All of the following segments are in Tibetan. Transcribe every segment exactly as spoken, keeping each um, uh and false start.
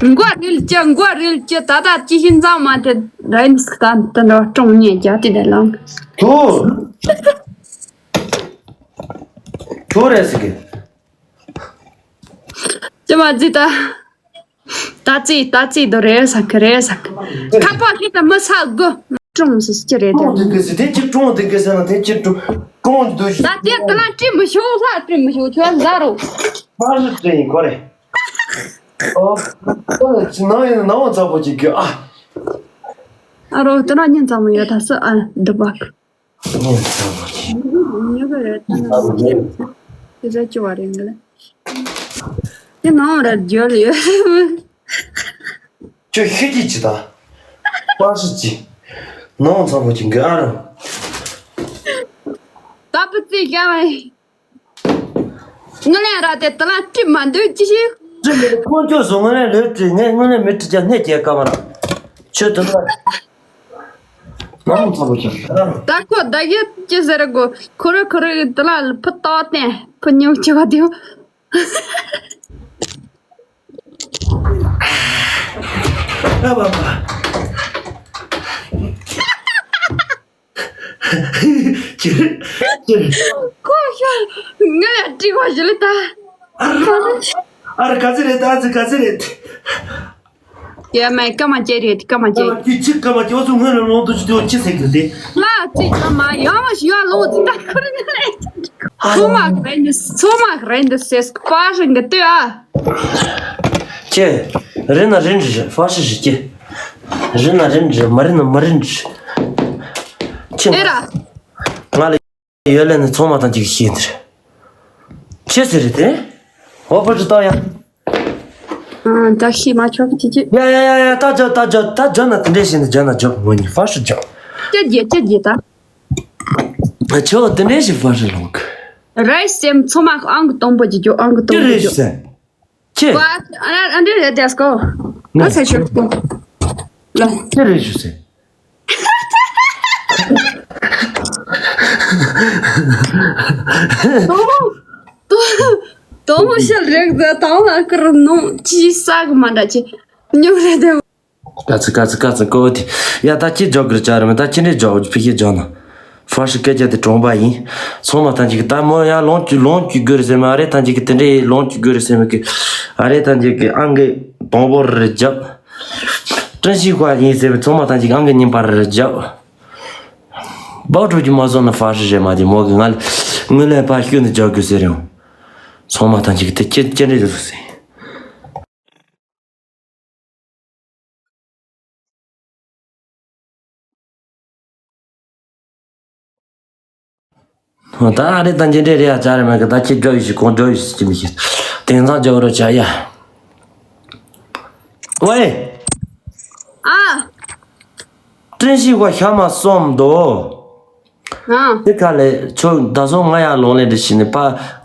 མགོ་རིལ་གྱི་མགོ་རིལ་གྱི་ད་ལྟ་ཅི་ཤིན་ཙང་མ་དེ་ར་ཡིན་སི་ད་དེ་འདྲ་ཀྲོང་ཉེ་རྒྱ་དེ་ལ་ལང་། ཐུ། ཐུ་རེ་སི་གི། ཅི་མ་ཛི་ད། ད་ཙི་ད་ཙི་དོ་རེ་ས་ཁ་རེ་ས་ཁ། ཁ་པ་ཁི་ད་མི་ས་གོ། ཀྲོང་སི་སི་ཅི་རེད་ད། ཀྲོང་དེ་གི་སི་དེ་ཅི་ཀྲོང་དེ་གི་སི་ན་དེ་ཅི་ཀྲོང་ཀྲོང་དུ་ཤི། ད་དེ་ད་ལ་ཀྲི་མི་ཤོ་ལ་ཀྲི་མི་ཤོ་ཁྱོད་ཟ་རོ། མ་ཤི་ཀྲི་ཡིན་གོ་རེ། ཨོ། ཨོ་ཅི་ན་ཡིན་ན་བ་ཚ་པོ་ཅིག་གི་ཨ། ཨ་རོ་དེ་ན་ཉིན་ཚང་མ་ཡོད་ད་སི་ཨ་འདི་བག་ཉིན་ཚང་མ་ཅིག་ཉི་ག་རེད་ད་ན་ཚ་པོ་ཅིག་དེ་ཟ་ཅི་བ་རེད་ང་ལ། དེ་ནང་ར་འཇོལ་ཡོད། ཁྱོད་ཤི་ཀྱི་ཅི་ད། པ་སི་ཅི། ནང་ཚང་མ་ཅིག་གི་ཨ་རོ། ད་པི་ཙི་ག་བ། ངི་ལན་ར་དེ་ད་ལ་ཀྲི་མ་འདོད་ཅི་ཞིག་ཀྲི་མེད་ཁོང་ཁྱོད་སོང་ངི་ལན་ལོས་ཀྲི་ངས་ངི་ལན་མི་ཀྲི་ཅག་སྣེ་བརྒྱད་ཀ་མ་ར། ཁྱོད་དུ་ན། ནང་ཚང་མ་ཅིག་ཨ་རོ། ད་ཁོ་ད་ཡི་ཅི་ཟེར་གོ་ཁོ་རི་ཁོ་རི་ད་ལ་ཕུ་ཏོ་ཏན་ཕུ་ཉུང་ཅི་བ་དེའོ། ཨ་བ་བ། ཅི་རེད། ཅི་རེད། ཁོ་ཤོར། ང་ལ་དྲི་བ་ཞིག་ལ་ད། ཨ་ར་ག་ཚི་རེད་ད་ཚི་ག་ཚི་རེད། ཡ་མའི་ཀ་མ་ཅེ་རེད་ཀ་མ་ཅེ། ཨ་ཅི་ཅི་ཀ་མ་ཅེ་འོ་ཚོ་སྔོན་ལ་ལོང་དུ་ཅི་དེ་འོ་ཅི་ཟེར་གི་རེད། ལ་ཅི་ཀ་མ་ཡ་མ་ཞི་ཡ་ལོང་ཅི་ད་ཁོ་རེ་ནི་རེད། ཚོ་མ་རེད་ནི་ཚོ་མ་རེད་འདི་སེ་སྐ་པ་རེད་འདི་ལྟོས་ཨ། ཁྱེད། རེད་ན་རེད་འདྲི་ཧྥ་ཧྲི་ཞིག་ཁྱེད། རེད་ན་རེད་འདྲི་མ་རེད་ན་མ་རེད་འདྲི། ཁྱེད། ཨེ་ར། ང་ལ་ཡོད་ལས་ནི་ཚང་མ་དང་གཅིག་ཤེས་འདིར། ཁྱེད་ཟེར་རེད་དེ། འོ་པ་ཅི་ཏོ་ཡ། ད་ཤི་མ་ཆོག་གི་ཅི་ཅི། ཡ་ཡ་ཡ་ཡ་ད་ཇོ་ད་ཇོ་ད་ཇོ་ན་དེ་འདྲས་ཤེས་ནི་ཇོ་ན་ཇོ་ངོ་ཉི་ཧྥ་ཧྲི་ཇོ། ཅི་རྒྱས་ཅི་རྒྱས་ད། ཆོ་དེ་འདྲས་ཤིག་ཧྥ་ཧྲི་ལོང་གི། རེད་སེམས་ཚང་མ་ཨང་གི་སྟོང་པོ་ཅི་ཅོ་ཨང་གི་སྟོང་པོ་ཅི་ཅོ། ཅི་རེད་ཤི་ཟེར། ཁྱེད། ཨ་འདྲི་རེད་དེ་སྐོ། ང་ཟེར་ཤོག་སྐོ། ལ། ཅི་རེད་ཞུ་ཟེར། དོ་མོ། དོ་མོ་ཤལ་རེག་ཟ་དང་ལ་ཀར་ནོ་ཅི་ས་གི་མ་འདྲ་ཅི། ཉོ་རེད་དེ། ཀ་ཚི་ཀ་ཚི་ཀ་ཚི་ཀོ་དི། ཡ་ད་ཅི་འཇོག་གི་རེད་ཅག་རེད་མེད་ད་ཅི་འདྲས་འཇོག་ཕི་ཁེ་འཇོག་ན། ཧྥ་ཧྲི་སྐད་ཆ་དེ་གྲོང་པ་ཡིན། ཚང་མ་ཐམས་ཅད་ཀྱི་ད་མོ་ཡར་ལོངས་ཀྱི་ལོངས་ཀྱི་དགོས་རེད་ཟེར་མ་ཨ་རེ་ཐམས་ཅད་ཀྱི་དེ་འདྲའི་ལོངས་ཀྱི་དགོས་རེད་ཟེར་མ་གི། ཨ་རེ་ཐམས་ཅད་ཀྱི་ཨང་གི་དང་པོ་རེ་རྒྱབ། ཀྲིན་ཤི་ཧྭ་ཡིན་ཟེར་བའི་ཚང་མ་ཐམས་ཅད་ཀྱི་ཨང་གི་གཉིས་པ་རེ་རྒྱབ། བག་གྲོ་གྱི་མ་བཟོ་ན་ཧྥ་ཧྲི་རེད་མ་དེ་མོ་གི་ང་ལ་ངོས་ལེན་པ་ཤོད་ནས་རྒྱག་དགོས་ཟེར་ཡང་། ཚང་མ་ཐམས་ཅད་ཀྱི་དེ་ཅི་ཅི་འདྲས་རེད་ཟེར། ད་ཨ་རེ་ད་འཇི་འདྲས་རེད་ཡ་ཅག་རེད་མ་གི་ད་ཁྱེད་འགྲོ་ཡོད་ཞིག་གང་འགྲོ་ཡོད་ཞིག་ཅི་མི་ཤེས། དེང་སང་འཇོག་རོགས་བྱ་ཡ། ཝེ། ཨ། ཀྲིན་ཤི་ཧྭ་ཤ་མ་སོམ་དོ། ཨ། དེ་ག་ལས་ཁྱོད་ད་སོང་ང་ཡར་ལོང་ལེ་འདྲི་ཞིག་ནི་པ་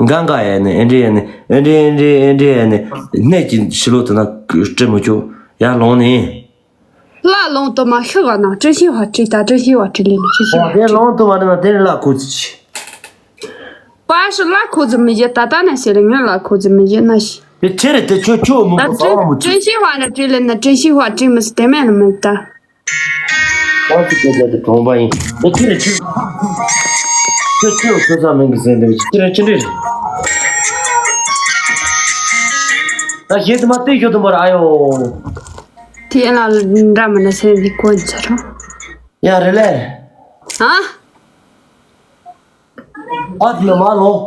འགའ་འགའ་ཡས་ནི་ཨེ་འདྲི་ཡས་ནི་ཨེ་འདྲི་ཨེ་འདྲི་ཨེ་འདྲི་ཡས་ནི་གནས་ཀྱི་ཕྱི་ལོགས་དུ་ན་སྤྲད་མི་ཆོག་ཡར་ལོང་ནི། ལ་ལོང་དུ་མ་ཤི་བ་ན་ཀྲིན་ཤི་ཧྭ་ཀྲི་ད་ཀྲིན་ཤི་ཧྭ་ཀྲི་ལེ་ནི་ཀྲིན་ཤི་ཧྭ་ཀྲི། དེ་ལོང་དུ་མ་ནི་ན་དེ་ནི་ལ་ཁུ་ཙི་ཆི། པ་ཧྲི་ལ་ཁུ་ཙི་མི་བྱེད་ད་ལྟ་ནས་ཟེར་ལེ་ངས་ལ་ཁུ་ཙི་མི་བྱེད་ན་ཤི། དེ་ཁྱེད་རེད་དེ་ཁྱོད་ཁྱོད་མི་ད་གོ་ཟ་བ་མི་ཀྲིན་ཀྲིན་ཤི་ཧྭ་ན་ཀྲི་ལེ་ན་ཀྲིན་ཤི་ཧྭ་ཀྲི་མི་སི་དེ་མེད་ན་མི་ད། ཨ་ཙི་ཀྱ་ཀྱ་དེ་གྲོང་པ་ཡིན། ཨེ་ཁྱེད་རེད་ཁྱོད། ཁྱོད་ཁྱོད་ཁྱོད་ས་མིང་གི་ཟེར་འདི་ཁྱེད་རེད་ཁྱེད་རེད། ད་ཞེས་དུ་མ་བལྟས་ཞོ་དུ་མར་ཨ་ཡོ། དེ་ལ་འདྲ་མི་འདྲ་ཟེར་འདི་གོ་ཆ་རོ། ཡ་རེད་ལེ། ཨ། ཕ་དེ་ན་མ་ལོང་།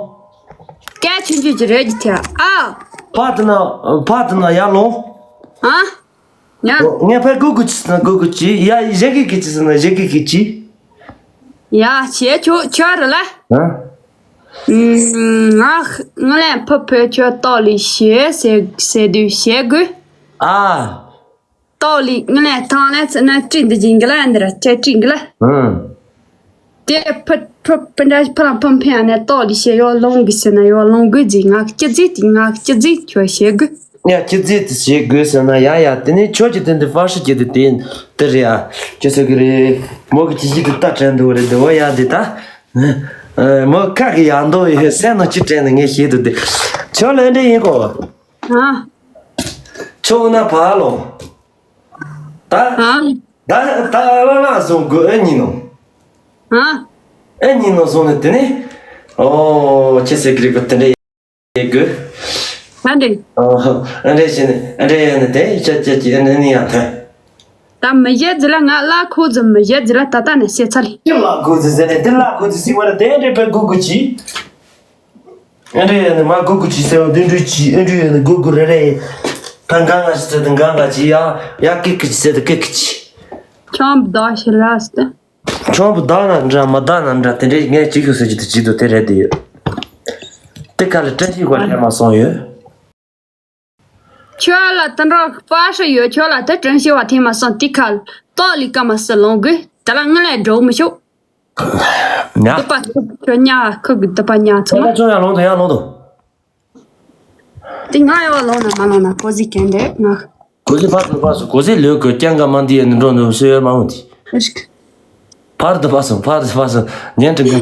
སྐད་ཆུང་ཆུང་ཅིག་རེད་ཀྱི་ཐེ་ཨ། ཕ་དེ་ན་ཕ་དེ་ན་ཡར་ལོང་། ཨ། ཡ། ངས་ཕར་གུ་གུ་ཅི་ཟེར་ན་གུ་གུ་ཅི། ཡ་ཡི་ཞེ་གི་གི་ཅི་ཟེར་ན་ཞེ་གི་གི་ཅི། ཡ་བྱས་ཆོག་ཆོག་རེད་ལ། ཨ། ང་ང་ལས་ཕ་ཕོ་ཁྱོད་ཏོག་ལི་ཞེས་ཟེར་ཟེར་དུས་ཞེ་དགོས། ཨ། ཏོག་ལི་ངས་ཐང་ལ་ཚེ་ན་བཀྲིས་འདི་བྱིན་གི་ལ་འདི་ར་ཅེ་བཀྲིས་གི་ལ། ཨང་། དེ་ཕུ་ཕུ་ཕུ་འདྲ་ཕུ་རང་ཕུ་འཕེན་ནས་ཏོག་ལི་ཞེས་ཡོ་ལོང་གི་ཟེར་ན་ཡོ་ལོང་གི་ཟིག་ང་གི་ཅི་ཟིག་དེ་ང་གི་ཅི་ཟིག་ཁྱོད་ཞེ་དགོས། ཡ་ཅི་ཟིག་དེ་ཞེ་དགོས་ཟེར་ན་ཡ་ཡ་དེ་ནི་ཁྱོད་ཀྱི་དོན་དུ་ཧྥ་ཧྲི་ཀྱི་དེ་དེ་དེ་རེད་ཨ་ཅི་ཟེར་གི་རེད་མོ་གི་ཅི་ཞིག་དེ་ལྟ་དྲན་འདུག་རེད་དེ་འོ་ཡ་དེ་ད། མོ་ཁ་གི་ཡ་མདོ་ཡི་སེམས་ནང་ཅི་དྲན་ནས་ངས་ཞེ་དུ་དེ་ཁྱོད་ལ་འདྲ་ཡིན་གོ། ཨ། ཆོག་ན་ཕ་ལོ། ད། ཨ། ད་ད་ལ་ལ་སོང་དགོས་ཨེ་ཉིན་ནོ། ཨ། ཨེ་ཉིན་ནོ་སོང་ནས་དེ་ནས། ཨོ་ཁྱེད་ཟེར་གི་རེད་པ་དེ་འདྲ་ཡེ་དགོས། ཨ་འདྲ། ཨོ་ཨ་འདྲ་བྱས་ནས་ཨ་འདྲ་ཡེ་ནས་དེ་ཡི་ཆ་ཅེ་ཅེ་ཨ་ནི་ཡང་ཐོན། ད་མི་བཞི་ཟིག་ལ་ང་ལ་ཁོ་ཟིག་མི་བཞི་ཟིག་ལ་ད་ལྟ་ནས་བཤད་ཚར་ལེ། དེ་ལ་ཁོ་ཟིག་ཟེར་ནས་དེ་ལ་ཁོ་ཟིག་ཟེར་བ་ལ་དེ་འདྲ་པའི་གུ་གུ་ཅི། ཨེ་འདྲ་ཡིན་ནི་མ་གུ་གུ་ཅི་ཟེར་བ་འདི་འདྲ་ཅི་ཨེ་འདྲ་ཡིན་ནི་གུ་གུ་རེ་རེ་ཡིན། ད་འགའ་ང་ཞིག་ཟེར་དུ་འགའ་འགའ་ཅི་ཡ་ཡ་ཀི་ཀི་ཅི་ཟེར་དུ་ཀི་ཀི་ཅི། ཁྱོད་བདག་ཞིག་ལ་ཟེར། ཁྱོད་བདག་ན་འདྲ་མ་བདག་ན་འདྲ་དེ་འདྲས་ངས་ཅི་ཞིག་ཟེར་གྱི་དུ་ཅི་དུ་དེ་རེད་དེ་ཡོད། དེ་ག་ལ་བཀྲ་ཤིས་བར་ལས་མ་སོང་ཡོད། ཁྱོད་ལ་དུད་འགྲོ་པ་ཧྲི་ཡོད། ཁྱོད་ལ་དུ་དྲན་ཤེས་བ་ཐེངས་མ་སོང་དེ་ཁ་ལ་ཏོག་ལི་ཀ་མ་སི་ལོང་གི་དེ་ལ་ངི་ལས་འགྲོ་མི་ཤོག་ཉ། དུ་པ་ཁྱོད་ཉ་ཁུ་གི་དུ་པ་ཉ་ཚོ་ཡ་མ། ཁྱོད་ཡང་ལོང་དུ་ཡང་ལོང་དུ། དེ་ང་ཡོད་ལོང་ན་མ་ལོང་ན་ཀོ་ཟི་གན་དེ་ང་། ཀོ་ཟི་ཕར་དུ་ཕར་སུ་ཀོ་ཟི་ལོས་གོ་ཀྱང་ག་མ་འདི་ཡན་འགྲོ་འདུག་སུ་ཡོད་མ་འོང་དེ། ཨ་ཤི་ཀ། ཕར་དུ་ཕར་སོང་། ཕར་དུ་ཕར་སོང་། ཉན་དྲིན་གོ།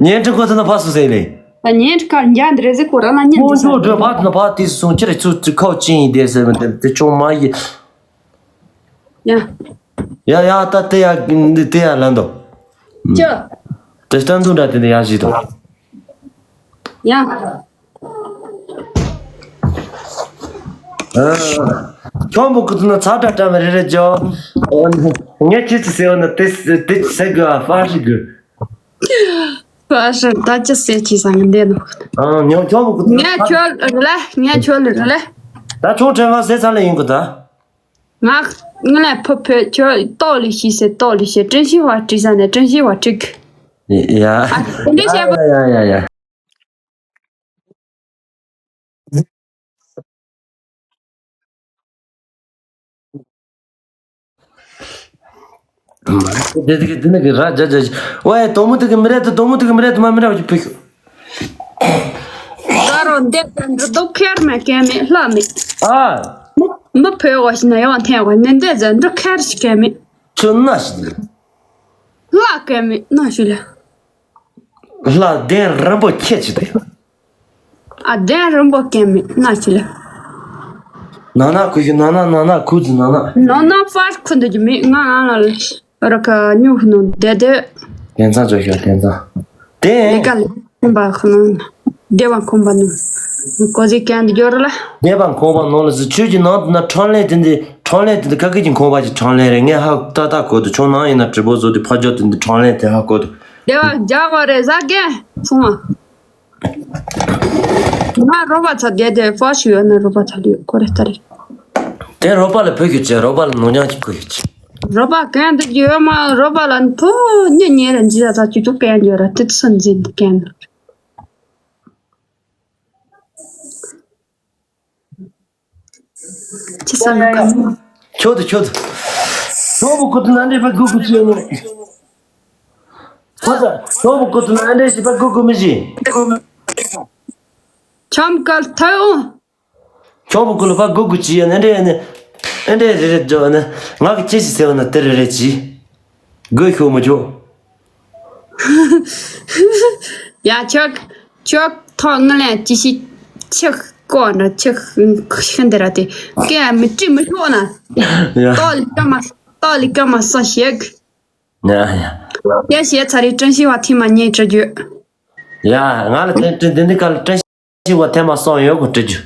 ཉན་དྲིན་གོ་ཐུབ་ན་ཕར་སོང་ཟེར་ལེ། ད་ཉན་དྲིན་ག་འཇའ་འདི་རེ་ཟིག་གོ་ར་ལ་ཉན་ཁོང་དྲིན་ཚོ་བགྲོད་ཕར་དུ་ཕར་དུ་སོང་། ཁྱེད་རེ་ཚུར་ཚུར་ཁོག་ཅིང་ཡིན་དེ་ཟེར་མི་དེ་དེ་ཆུང་མ་ཡི། ཡ། ཡ་ཡ་ད་དེ་ཡ་འདི་དེ་ཡ་ལན་དོ། ཅི། དེ་སྟན་འཛུགས་འདྲ་དེ་འདི་ཡ་ཞིག་དོ། ཡ། ཁྱོད་མོ་ཀུ་ཏུ་ན་ཚ་དྲ་དྲ་མ་རེ་རེ་ཇོ། ངས་ཁྱེད་ཀྱི་ཟེར་བ་ན་དེ་དེ་ཟེར་དགོས་ཨ་ཧྥ་ཧྲི་དགོས། ཧྥ་ཧྲི་ད་ཅི་ཟེར་གྱི་ས་ངན་འདས་ནོ། ཨ་ཉོ་ཁྱོད་མོ་ཀུ་ཏུ་ན། ངས་ཁྱོད་རེ་ལེ་ངས་ཁྱོད་རེ་ལེ། ད་ཁྱོད་དྲན་བ་ཟེར་ཚ་ལེ་ཡིན་གོ་ད། ང་ང་ལ་ཕུ་ཕུ་ཁྱོད་ཏོག་ལི་ཤི་ཟེར་ཏོག་ལི་ཤི་དྲན་ཤེས་བ་དྲི་ས་ནས་དྲན་ཤེས་བ་དྲི་གི། ཡ། ཨ་དེ་འདྲ་བཤད་པ། ཡ་ཡ་ཡ་ཡ། དེ་དེ་དེ་ནི་གི་ར་ཇ་ཇ་ཇ། ཝེ་དོ་མོ་དེ་གི་མི་རེད་དོ། དོ་མོ་དེ་གི་མི་རེད་དོ། མ་མི་རེད་བ་ཅི་ཕུ་ཤུ། ད་རོ་འདེབས་དང་འདྲི་རྡོ་ཁེར་མེད་སྐལ་མེད་ལྷ་མེད། ཨ། མི་མི་ཕོད་བ་ཞིག་ན་ཡང་འཐེན་བ་ནི་འདེབས་ཟ་འདྲི་ཁེར་ཞིག་སྐལ་མེད། ཁྱོད་ན་ཞིག་ལྷ་སྐལ་མེད་ན་ཞིག་ལ། ལྷ་གདན་རིན་པོ་ཁྱེད་ཅི་དེ། ཨ་གདན་རིན་པོ་སྐལ་མེད་ན་ཞིག་ལ། ན་ན་ཁུ་ཞུ་ན་ན་ན་ན་ཁུ་ཙི་ན་ན། ན་ན་ཧྥ་ཁུ་འདི་ཀྱི་མེད་ང་ང་ལ་ར་ཁ་ཉུ་ནོ་དེ་དེ། དེ་ཚང་ཅོ་ཤོ་དེ་ཚང་། དེ། ལེ་ཀ་ལེ་ཁུམ་པ་ཁུ་ནོ། སྡེ་བ་ཁུམ་པ་ནོ། ཀོ་ཟི་ཀན་དི་ཇོ་ར་ལ། སྡེ་བ་ཁུམ་པ་ནོ་ལ་ཟི་ཆོས་ཀྱི་ནང་དུ་ན་ཁྲང་ལེན་དེ་འདི་ཁྲང་ལེན་དེ་འདི་ཀ་ཀི་ཀྱི་ཁུམ་པ་ཀྱི་ཁྲང་ལེན་རེད། ངས་ཧ་ཏག་ཏག་གོ་དུ་ཆུང་ནང་ཡིན་ན་གྲི་པོ་བཟོ་དུ་ཕ་ཇོ་དེ་འདི་ཁྲང་ལེན་དེ་ཧ་གོ་དུ། སྡེ་བ་རྒྱག་པ་རེད་ཟ་གན་སོང་བ། ང་རོ་པ་ཚ་བསྡད་དེ་ཧྥ་ཞུ་ཡོད་ན་རོ་པ་ཚ་ལུས་ཁོ་རེ་ལྟ་རེ། དེ་རོ་པ་ལ་བོད་ཀྱི་ཆེ་རོ་པ་ལ་ནོར་ཉང་གཅིག་ཁོ་ཡོད་ཆེ། རོ་པ་གན་དུ་རྒྱུ་ཡོད་མ་རོ་པ་ལ་ཕུ་ཉེ་ཉེ་རེ་འཇི་ཡ་ཚ་ཅུ་ཅུ་གན་རྒྱུ་ར་དུ་ཚོ་འཛིན་དུ་གན་ར། ཅི་ས་ལ་ག་མོ། ཁྱོད་དུ་ཁྱོད་དུ། ཁྱོད་བུ་ཁུ་དུ་ན་འདྲེ་པ་གུ་གུ་ཅི་ཡོད་ནོ། ཁོ་ད་ཁྱོད་བུ་ཁུ་དུ་ན་འདྲེ་ཞི་པ་གུ་གུ་མི་ཞི། ཆམ་ཀལ་ཐའོ། ཁྱོད་བུ་ཁུ་ལ་པ་གུ་གུ་ཅི་ཡོད་ན་འདྲེ་ཡོད་ན། འདྲེ་རེ་རེ་འཇོག་ན་ང་གི་ཅི་ཞིག་ཟེར་བ་ན་དེ་རེ་རེ་ཅི། དགོད་ཤོག་མི་ཆོག་ཡ་ཁྱོད་ཁྱོད་ཐོག་ང་ལ་ཅི་ཞིག་ཆག་ཀོ་ན་ཆག་ཤིན་དེ་ར་དེ་ཀེ་མི་ཀྲི་མི་ཤོག་ན། ཡ། ཏོ་ལི་ཀ་མ་ཏོ་ལི་ཀ་མ་སོ་ཞེག་ཡ་ཡ། ཡ་ཞེ་ཚ་རི་ཀྲན་ཤི་བ་ཐི་མ་ཉེ་ཀྲི་རྒྱུ། ཡ་ང་ལ་ཏན་ཏན་དེ་འདི་ཀ་ལ་ཀྲན་ཤི་བ་ཐེ་མ་སོང་ཡོད་གོ་ཀྲི་རྒྱུ།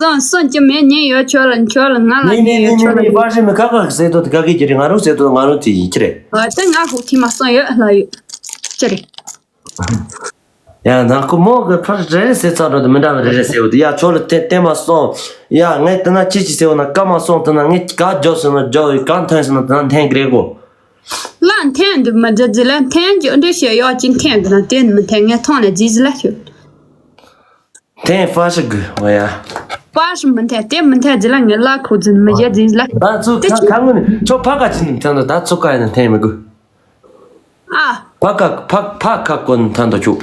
སོང་སོང་ཅི་མེད་ཉེ་ཡོད་ཁྱོད་ལ་ཁྱོད་ལ་ང་ལ་ཉེ་ཡོད་ཁྱོད་ལ་ཡོད། ནི་པར་ཞིག་མི་ཁ་ཁ་ཟེར་དོ་དེ་ཁ་ཁི་ཀྱི་རེད། ང་རང་ཟེར་དོ་ང་རང་དེ་ཡིན་ཀྱི་རེད། ཨ་ཏན་ང་ཧུ་ཐི་མ་སོང་ཡོད་ལ་ཡོད་ཀྱི་རེད། ཡང་ནང་ཁོ་མོ་གི་ཕར་རེ་རེ་ཟེར་ཚར་འགྲོ་དུ་མི་འདྲ་བ་རེ་རེ་ཟེར་བ་དུ་ཡ་ཁྱོད་ལ་ཏན་ཏན་མ་སོང་། ཡ་ངས་དེ་ན་ཅི་ཅི་ཟེར་བ་ན་ཀ་མ་སོང་དེ་ན་ངས་ག་འཇོག་ཟེར་ན་འཇོག་ག་འཐེན་ཟེར་ན་དེ་ན་འཐེན་གི་རེད་གོ། ལ་འཐེན་འདུག་མ་འཇོག་ཟི་ལ་འཐེན་འཇོག་འདྲེ་ཞེ་ཡོག་ཅི་འཐེན་གི་ན་དེ་མི་འཐེན་ངས་མཐོང་ལ་ཟི་ཟི་ལ་ཤོད། འཐེན་ཧྥ་ཤི་གི་འོ་ཡ། ཧྥ་ཤི་མི་འཐེན་དེ་མི་འཐེན་ཟི་ལ་ངས་ལ་ཁོ་ཟི་མི་བྱེད་ཟི་ལ། ད་ཚུ་ཁ་ཁ་ངོ་ནི་ཁྱོད་ཕ་ག་ཅི་ནི་འཐེན་ད་ད་ཚུ་ཀ་ཡིན་ན་འཐེན་མི་དགོས། ཨ། ཕ་ཁ་ཕ་ཕ་ཁ་ཀོ་ནི་ཐན་ཏོ་ཆུ།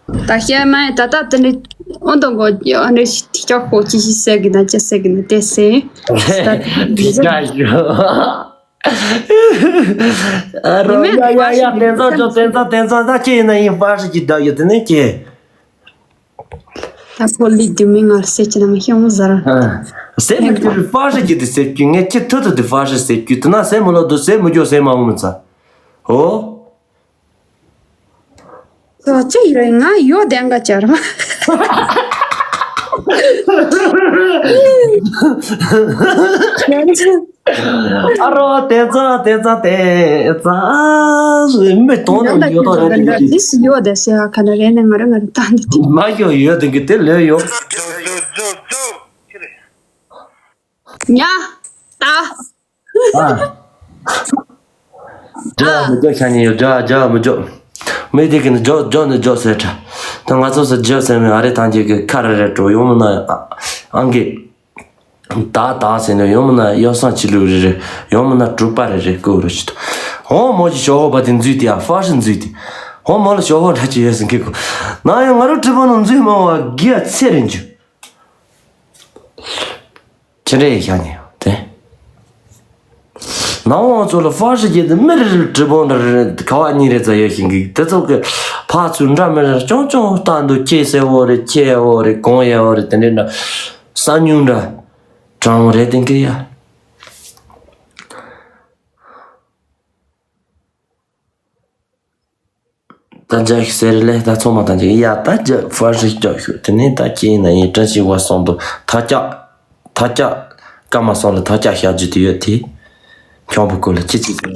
ད་བཤད་མ་ད་ལྟ་དེ་འདྲི་ཨོ་དོ་གོ་ཨ་འདྲི་ཤི་ཐི་ཅོག་གོ་ཅི་ཤི་ཟེར་གི་ན་ཅི་ཟེར་གི་ན་དེ་ཟེར། དེ་ཅག་ཡོ། ཨ་རོ་ཡ་ཡ་ཡ་དེ་ཚོ་ཅོ་དེ་ཚོ་དེ་ཚོ་ད་ཅི་ཡིན་ན་ཡིན་པ་ཞིག་གི་ད་ཡོད་དེ་ནས་ཀྱེ། ད་ཕོ་ལི་དུ་མི་ངར་སེ་ཅི་ན་མི་ཤོང་ཟེར། ཨ། ཟས་མི་འགྱུར་བའི་ཧྥ་ཧྲི་གྱི་དེ་ཟེར་རྒྱུ། ངས་ཁྱི་ཐུ་ཐུ་དེ་ཧྥ་ཧྲི་ཟེར་རྒྱུ། དེ་ན་ཟས་མི་ལོ་དུ་ཟས་མི་འགྱུར་ཟས་མ་འོང་མི་ཚ། ཨོ། ཙོ་ཅི་ཡོད་ང་ཡོད་དེ་འགའ་ཅར་མ། ཨ་རོ་དེ་ཙ་དེ་ཙ་དེ་ཙ་མི་དོན་དུ་ཡོད་དོ་རེད། དེ་གི་དེ་ཡོད་དེ་ཟེར་ཁ་ན་རེ་ནས་ང་རང་ང་རང་ད་འདི་དེ་མ་ཡོད་ཡོད་དེ་གི་དེ་ལོས་ཡོད། ཉ། ད། ཨ། རྒྱ་མི་འཇོག་ཤ་ཉེ་ཡོད། རྒྱ་རྒྱ་མི་འཇོག་མི་དེ་གི་ནི་འཇོག་འཇོག་ནི་འཇོག་ཟེར་དྲ། ད་ང་ཚོ་སུ་འཇོག་ཟེར་མི་ཨ་རེ་ཐང་ཅིག་གི་ཁ་རེ་རེ་འགྲོ་ཡོང་མི་ན་ཨང་གི་ད་ད་ཟེར་ནས་ཡོང་མི་ན་ཡོ་སང་ཆི་ལུ་རེ་རེ་ཡོང་མི་ན་གྲུ་པ་རེ་རེ་ཀུ་རུ་ཆི་ཏུ། ཧོ་མོ་ཅི་ཞོ་ཧོ་པ་དེ་འཛུལ་དེ་ཨ་ཧྥ་ཧྲི་འཛུལ་དེ། ཧོ་མོ་ལ་ཞོ་ཧོ་འདྲ་ཅི་ཡོད་ཟིན་གི་ཀུ། ན་ཡོ་ང་རུ་གྲི་པ་ནང་འཛུལ་མ་བ་གི་ཨ་ཚེ་རིན་ཇུ། ཁྱེད་རེ་ཤ་ཉེ་དེ། ནང་བང་ཚོ་ལ་ཧྥ་ཧྲི་རྒྱལ་དེ་མི་རེ་རེ་གྲི་བོང་འདྲ་རེ་རེ་ཁ་བ་གཉིས་རེ་ཙམ་ཡོད་ཤིང་གི་དེ་ཚོ་གི་ཕ་ཚུ་འདྲ་མི་རེ་ཅོང་ཅོང་ལྟ་འདུག་ཁྱེད་སེ་བོ་རེ་ཁྱེད་བོ་རེ་གོང་ཡེ་བོ་རེ་དེ་འདྲེ་འདྲ་ས་ཉུང་འདྲ་གྲང་བོ་རེ་དེང་གི་ཡ། ད་འཇག་ཤི་ཟེར་ལེ་ད་ཚང་མ་ད་འཇག་ཡ་ད་འཇག་ཧྥ་རི་ཀྱག་ཤུ་དེ་ནས་ད་ཁྱེད་ཡིན་ན་ཡིན་བཀྲ་ཤིས་བ་སོང་དུ་ཐ་ཀྱག་ཐ་ཀྱག་ཀ་མ་སོང་ལ་ཐ་ཀྱག་བཤད་རྒྱུ་དེ་ཡོད་དེ། ཁྱོང་བུ་ཀོ་ལ་ཁྱི་ཅིག་ཡ།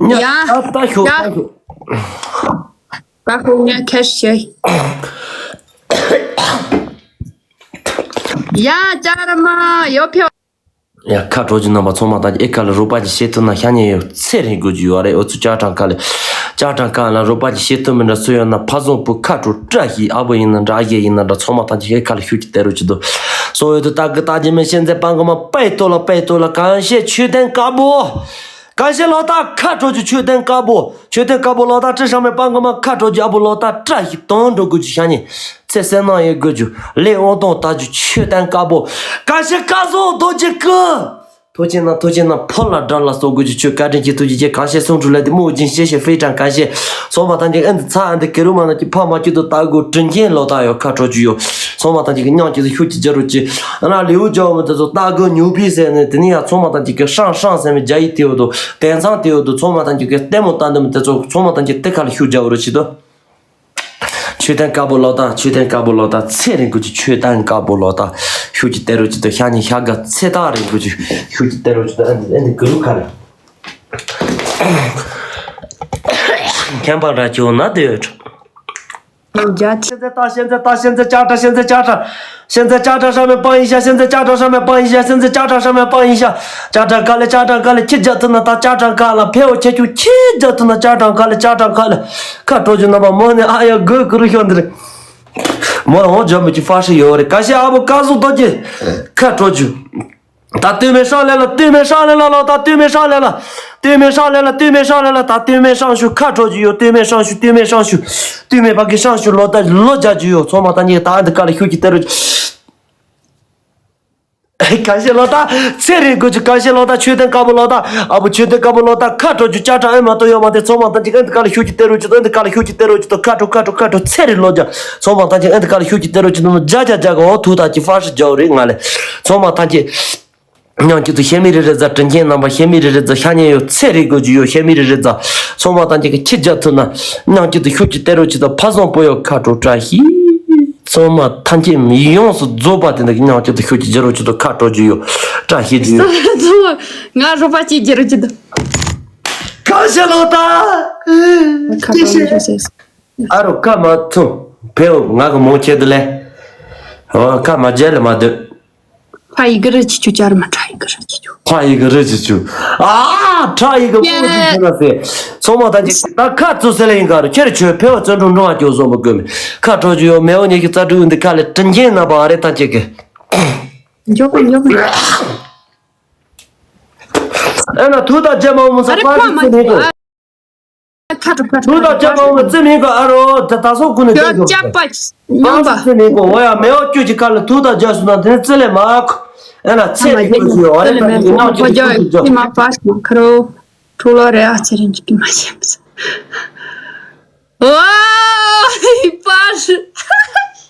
ཉ་ཡ། ད་ད་ཤོག་ཡ། ད་ཤོག་ད་ཤོག་ཉ་ཁ་ཤས། ཡ་ཅར་མ་ཡོད་ཕྱོགས། ཡ་ཁ་དྲོ་རྒྱུ་རྣམ་པ་ཚང་མ་དང་ཨེ་ཁ་ལ་རོགས་པ་ཅིག་བྱེད་ཐུབ་ན་ཤ་ཉེ་ཡོད་ཚེ་རིང་དགོས་རྒྱུ་ཡོད་རེད། འོ་ཚུ་ཅག་གྲངས་ཁ་ལ་ཅག་གྲངས་ཁ་ལ་རོགས་པ་ཅིག་བྱེད་ཐུབ་མི་འདྲ་སུ་ཡོད་ན་ཕ་བཟང་བུ་ཁ་དྲོ་བཀྲ་ཤིས་ཨ་བུ་ཡིན་ན་འདྲ་ཨ་རྒས་ཡིན་ན་འདྲ་ཚང་མ་དང་ཅིག་ཨེ་ཁ་ལ་ཤུགས་ཀྱིས་བསྟན་རོགས་ཅིག་དོ། སོ་ཡོད་དུ་ད་གི་ད་ཇི་མི་ཤེས་མཛད་པང་གི་མ་པའི་ཏོ་ལ་པའི་ཏོ་ལ་གང་བཤད་ཆོས་ལྡན་དཀར་པོ། གང་བཤད་ལོ་ད་ཁ་དྲོ་རྒྱུ་ཆོས་ལྡན་དཀར་པོ། ཆོས་ལྡན་དཀར་པོ་ལོ་ད་སྤྲིན་ཤང་མའི་པང་གི་མ་ཁ་དྲོ་རྒྱུ་ཨ་བུ་ལོ་ད་བཀྲ་ཤིས་དོན་འགྲོ་དགོས་རྒྱུ་ཤ་ཉེ། ཚེ་སེམས་ནང་ཡོད་དགོས་རྒྱུ་ལས་དབང་ཐང་ད་རྒྱུ་ཆོས་ལྡན་དཀར་པོ། གང་བཤད་བཀའ་ཟུར་རྡོ་རྗེ་སྐུ། ཐུགས་རྗེ་གནང་ཐུགས་རྗེ་གནང་ཕོ་ལ་དགྲ་ལ་སོགས་དགོས་ཀྱི་ཆོས་བཀའ་དྲིན་གྱི་ཐུགས་རྗེ་ཆེ། གང་བཤད་གསུང་གྲུབ་ལས་དེ་མོ་སྦྱིན་ཤེས་ཤེས་ཧྥེ་ཀྲང་གང་བཤད་ཚོགས་མ་ཐམས་ཅད་ཨེ་འདི་ཚ་ཨེ་འདི་ཀེ་རུ་མ་ན་གྱི་ཕ་མ་ཀྱི་དུ་ད་དགོས་དྲིན་ཆེན་ལོ་ད་ཡོད་ཁ་དྲོ་རྒྱུ་ཡོད། ཚོགས་མ་ཐམས་ཅད་ཀྱི་མཉམ་གྱི་དུ་ཤུགས་ཀྱི་རྒྱ་རུ་ཅི་ཨ་ན་ལེའུ་རྒྱ་བོ་མི་དེ་ཚོ་ད་དགོས་ཉུག་པི་ཟེར་ནས་དེ་ནི་ཡང་ཚོགས་མ་ཐམས་ཅད་ཀྱི་ཧྲང་ཧྲང་ཟེར་མི་རྒྱ་ཡིག་དེ་བོ་དུ་དེང་སང་དེ་བོ་དུ་ཚོགས་མ་ཐམས་ཅད་ཀྱི་ལྟད་མོ་ལྟ་འདི་མི་དེ་ཚོ་ཚོགས་མ་ཐམས་ཅད་དེ་ཁ་ལ་ཤུགས་རྒྱ་བོ་རུ་ཅི་དོ། མཆོད་རྟེན་དཀར་པོ་ལོ་ད། མཆོད་རྟེན་དཀར་པོ་ལོ་ད། ཚེ་རིང་པོ་ཅིག་མཆོད་རྟེན་དཀར་པོ་ལོ་ད། ཤུགས་ཀྱིས་བསྟན་རོགས་ཅིག་དང་ཤ་ཉེ་ཤ་དགའ་ཚེ་ཐག་རིང་པོ་ཅིག་ཤུགས་ཀྱིས་བསྟན་རོགས་ཅིག་དང་ཨ་ནི་ཨ་ནི་གུ་རུ་ཁ་ལ། མཁན་པ་ར་ཅོ་ན་དེ་ཡོད། ཤན་རྩལ་ད་ཤན་རྩལ་ད་ཤན་རྩལ་ཅག་ཁྲ་ཤན་རྩལ་ཅག་ཁྲ། ཤན་རྩལ་ཅག་ཁྲ་ཧྲ་མེ་པང་ཡིན་ཤ། ཤན་རྩལ་ཅག་ཁྲ་ཧྲ་མེ་པང་ཡིན་ཤ། ཤན་རྩལ་ཅག་ཁྲ་ཧྲ་མེ་པང་ཡིན་ཤ། ཅག་ཁྲ་ག་ལེ་ཅག་ཁྲ་ག་ལེ་ཁྱི་རྒྱ་ཐུ་ན་ད་ཅག་ཁྲ་ག་ལ་ཕེའོ་ཁྱེད་ཆུ་ཁྱི་རྒྱ་ཐུ་ན་ཅག་ཁྲ་ག་ལེ་ཅག་ཁྲ་ག་ལེ། ཁ་དྲོ་རྒྱུ་རྣམ་པ་མོ་ནི་ཨ་ཡ་གོས་ཀུ་རུ་ཤོར་འདིར། མོ་ལ་འོང་འཇོག་མི་ཅི་ཧྥ་ཧྲི་ཡོད་རེད། ག་ཤེད་ཨ་བོ་ཀ་ཟུག་རྡོ་རྗེ། ཁ་དྲོ་རྒྱུ། ད་སྟོད་སྨད་ཧྲང་ལེ་ལ་སྟོད་སྨད་ཧྲང་ལེ་ལ་ལོ་ད་སྟོད་སྨད་ཧྲང་ལེ་ལ། སྟོད་སྨད་ཧྲང་ལེ་ལ་སྟོད་སྨད་ཧྲང་ལེ་ལ་ད་སྟོད་སྨད་ཧྲང་ཞུ་ཁ་དྲོ་རྒྱུ་ཡོད། སྟོད་སྨད་ཧྲང་ཞུ་སྟོད་སྨད་ཧྲང་ཞུ། སྟོད་སྨད་ཕ་གི་ཧྲང་ཞུ་ལོ་ད་ལོ་རྒྱག་རྒྱུ་ཡོད། ཚོགས་མ་ཐམས་ཅད་ད་ཨ་འདི་ཀ་ལ་ཤུགས་ཀྱིས་བསྟན་རོགས་ཅིག་ག་ཤེད་ལོ་ད། ཚེ་རིང་དགོས་ཀྱི་ག་ཤེད་ལོ་ད། མཆོད་རྟེན་དཀར་པོ་ལོ་ད། ཨ་བུ་མཆོད་རྟེན་དཀར་པོ་ལོ་ད། ཁ་དྲོ་རྒྱུ་ཅག་ཁྲ་ཨེ་མ་གཏོགས་ཡོད་མ་དེ་ཚོགས་མ་ཐམས་ཅད་ཨེ་འདི་ཀ་ལ་ཤུགས་ཀྱིས་བསྟན་རོགས་ཅིག་དང་ཨེ་འདི་ཀ་ལ་ཤུགས་ཀྱིས་བསྟན་རོགས་ཅིག་དང་། ཁ་དྲོ་ཁ་དྲོ་ཁ་དྲོ་ཚེ་རིང་ལོ་རྒྱ། ཚོགས་མ་ཐམས་ཅད་ཨེ་འདི་ཀ་ལ་ཤུགས་ཀྱིས་བསྟན་རོགས་ཅིག་དང་། རྒྱ་རྒྱ་རྒྱ་ག་འོ་ཐུག་ད་ཅི་ཧྥ་ཧྲི་རྒྱ་འོ་རེད་ང་ལས། ཚོགས་མ་ཐམས་ཅད། མཉམ་གཅིག་ཏུ་ཤེ་མི་རེ་རེ་ཛ། དྲིན་ཆེན་རྣམ་པ་ཤེ་མི་རེ་རེ་ཛ། ཤ་ཉེ་ཡོད་ཚེ་རིང་དགོས་རྒྱུ་ཡོད་ཤེ་མི་རེ་རེ་ཛ། ཚོགས་མ་ཐམས་ཅད་ཀྱི་ཁྱི་རྒྱ་ཐུ་ན། མཉམ་གཅིག་ཏུ་ཤུགས་ཀྱིས་བསྟན་རོགས་ཅིག་དང་། ཕ་བཟང་པོ་ཡོད་ཁ་དྲོ་བཀྲ་ཤིས། ཚོགས་མ་ཐམས་ཅད་མི་ཡོངས་སུ་རྫོགས་པ་དེ་འདྲ་གི་མཉམ་གཅིག་ཏུ་ཤུགས་ཀྱིས་རྒྱ་རོགས་ཅིག་དང་། ཁ་དྲོ་རྒྱུ་ཡོད་བཀྲ་ཤིས་རྒྱུ་ཡོད། ང་རོགས་པ་གཅིག་རྒྱ་རོགས་ཅིག་དང་། གང་བཤད་ལོ་ད། ཁ་དྲོ་རྒྱུ་ཡོད། ཨ་རོ་ཀ་མ་ཐུང་། ཕེའུ་ང་གི་མོ་ཁྱེད་དུ་ལེ། ཨོ་ཀ་མ་རྒྱལ་ལ་མ་སྡོད། ཕ་ཡི་གི་རི་ཆི་ཆུ་ཅར་མ་ཕྲ་ཡི་གི་རི་ཆི་ཆུ། ཕ་ཡི་གི་རི་ཆི་ཆུ། ཨ་ཕྲ་ཡི་གི་མོ་ཆི་ཆུ་ན་སེ། སོ་མ་ད་ཅིག་ད་ཁ་ཚུ་སེ་ལེ་ཡིན་ག་རུ་ཁྱེར་ཆོས་ཕེ་བ་བཙན་གྲུང་འགྲོ་བ་སྐྱོ་བཟོ་མ་དགོས་མི། ཁ་དྲོ་རྒྱུ་ཡོད་མེ་བོ་ཉེ་གི་རྩ་དྲུག་འདི་ཁ་ལེ་དྲིན་ཆེན་ན་བ་རེ་ད་ཅིག་གི། འཇོག་གི་འཇོག་གི། ཨེ་ན་ཐུག་ད་རྒྱ་མ་མོ་ས་ཨ་རེ་ཕ་ཁ་མ་མི་ཐུག་ཨ། ཁ་ཁྲོ་ཁ་ཁྲོ། ཐུག་དང་ཅག་པ་འོ་ཙི་མིན་གོ་ཨ་རོ་ད་ད་སོ་ཀུ་ནི་ཡོ་ཅག་ཅག་པ་ཨ་ཉམས་པ། ཙི་མིན་གོ་འོ་ཡ་མེ་འོ་ཁྱོད་ཀྱི་ཁ་ལ་ཐུག་དང་ཅག་སུ་ན་དེ་ཙི་ལེ་མ་ཁོ། ཨེ་ན་ཚེ་ཨ་མ་ཡི་ཁོ་ཡོ་ཨ་རེ་ད་ནི་ནང་ཁྱོད་ཀྱི་ཁྱོད་ཀྱི་མ་པ་སི་མ་ཁ་རོ། ཁྲོ་ལོ་རེ་ཨ་ཚེ་རིང་གི་མ་ཤེས་པ། ཨོ་ཧི་པ་ཤི།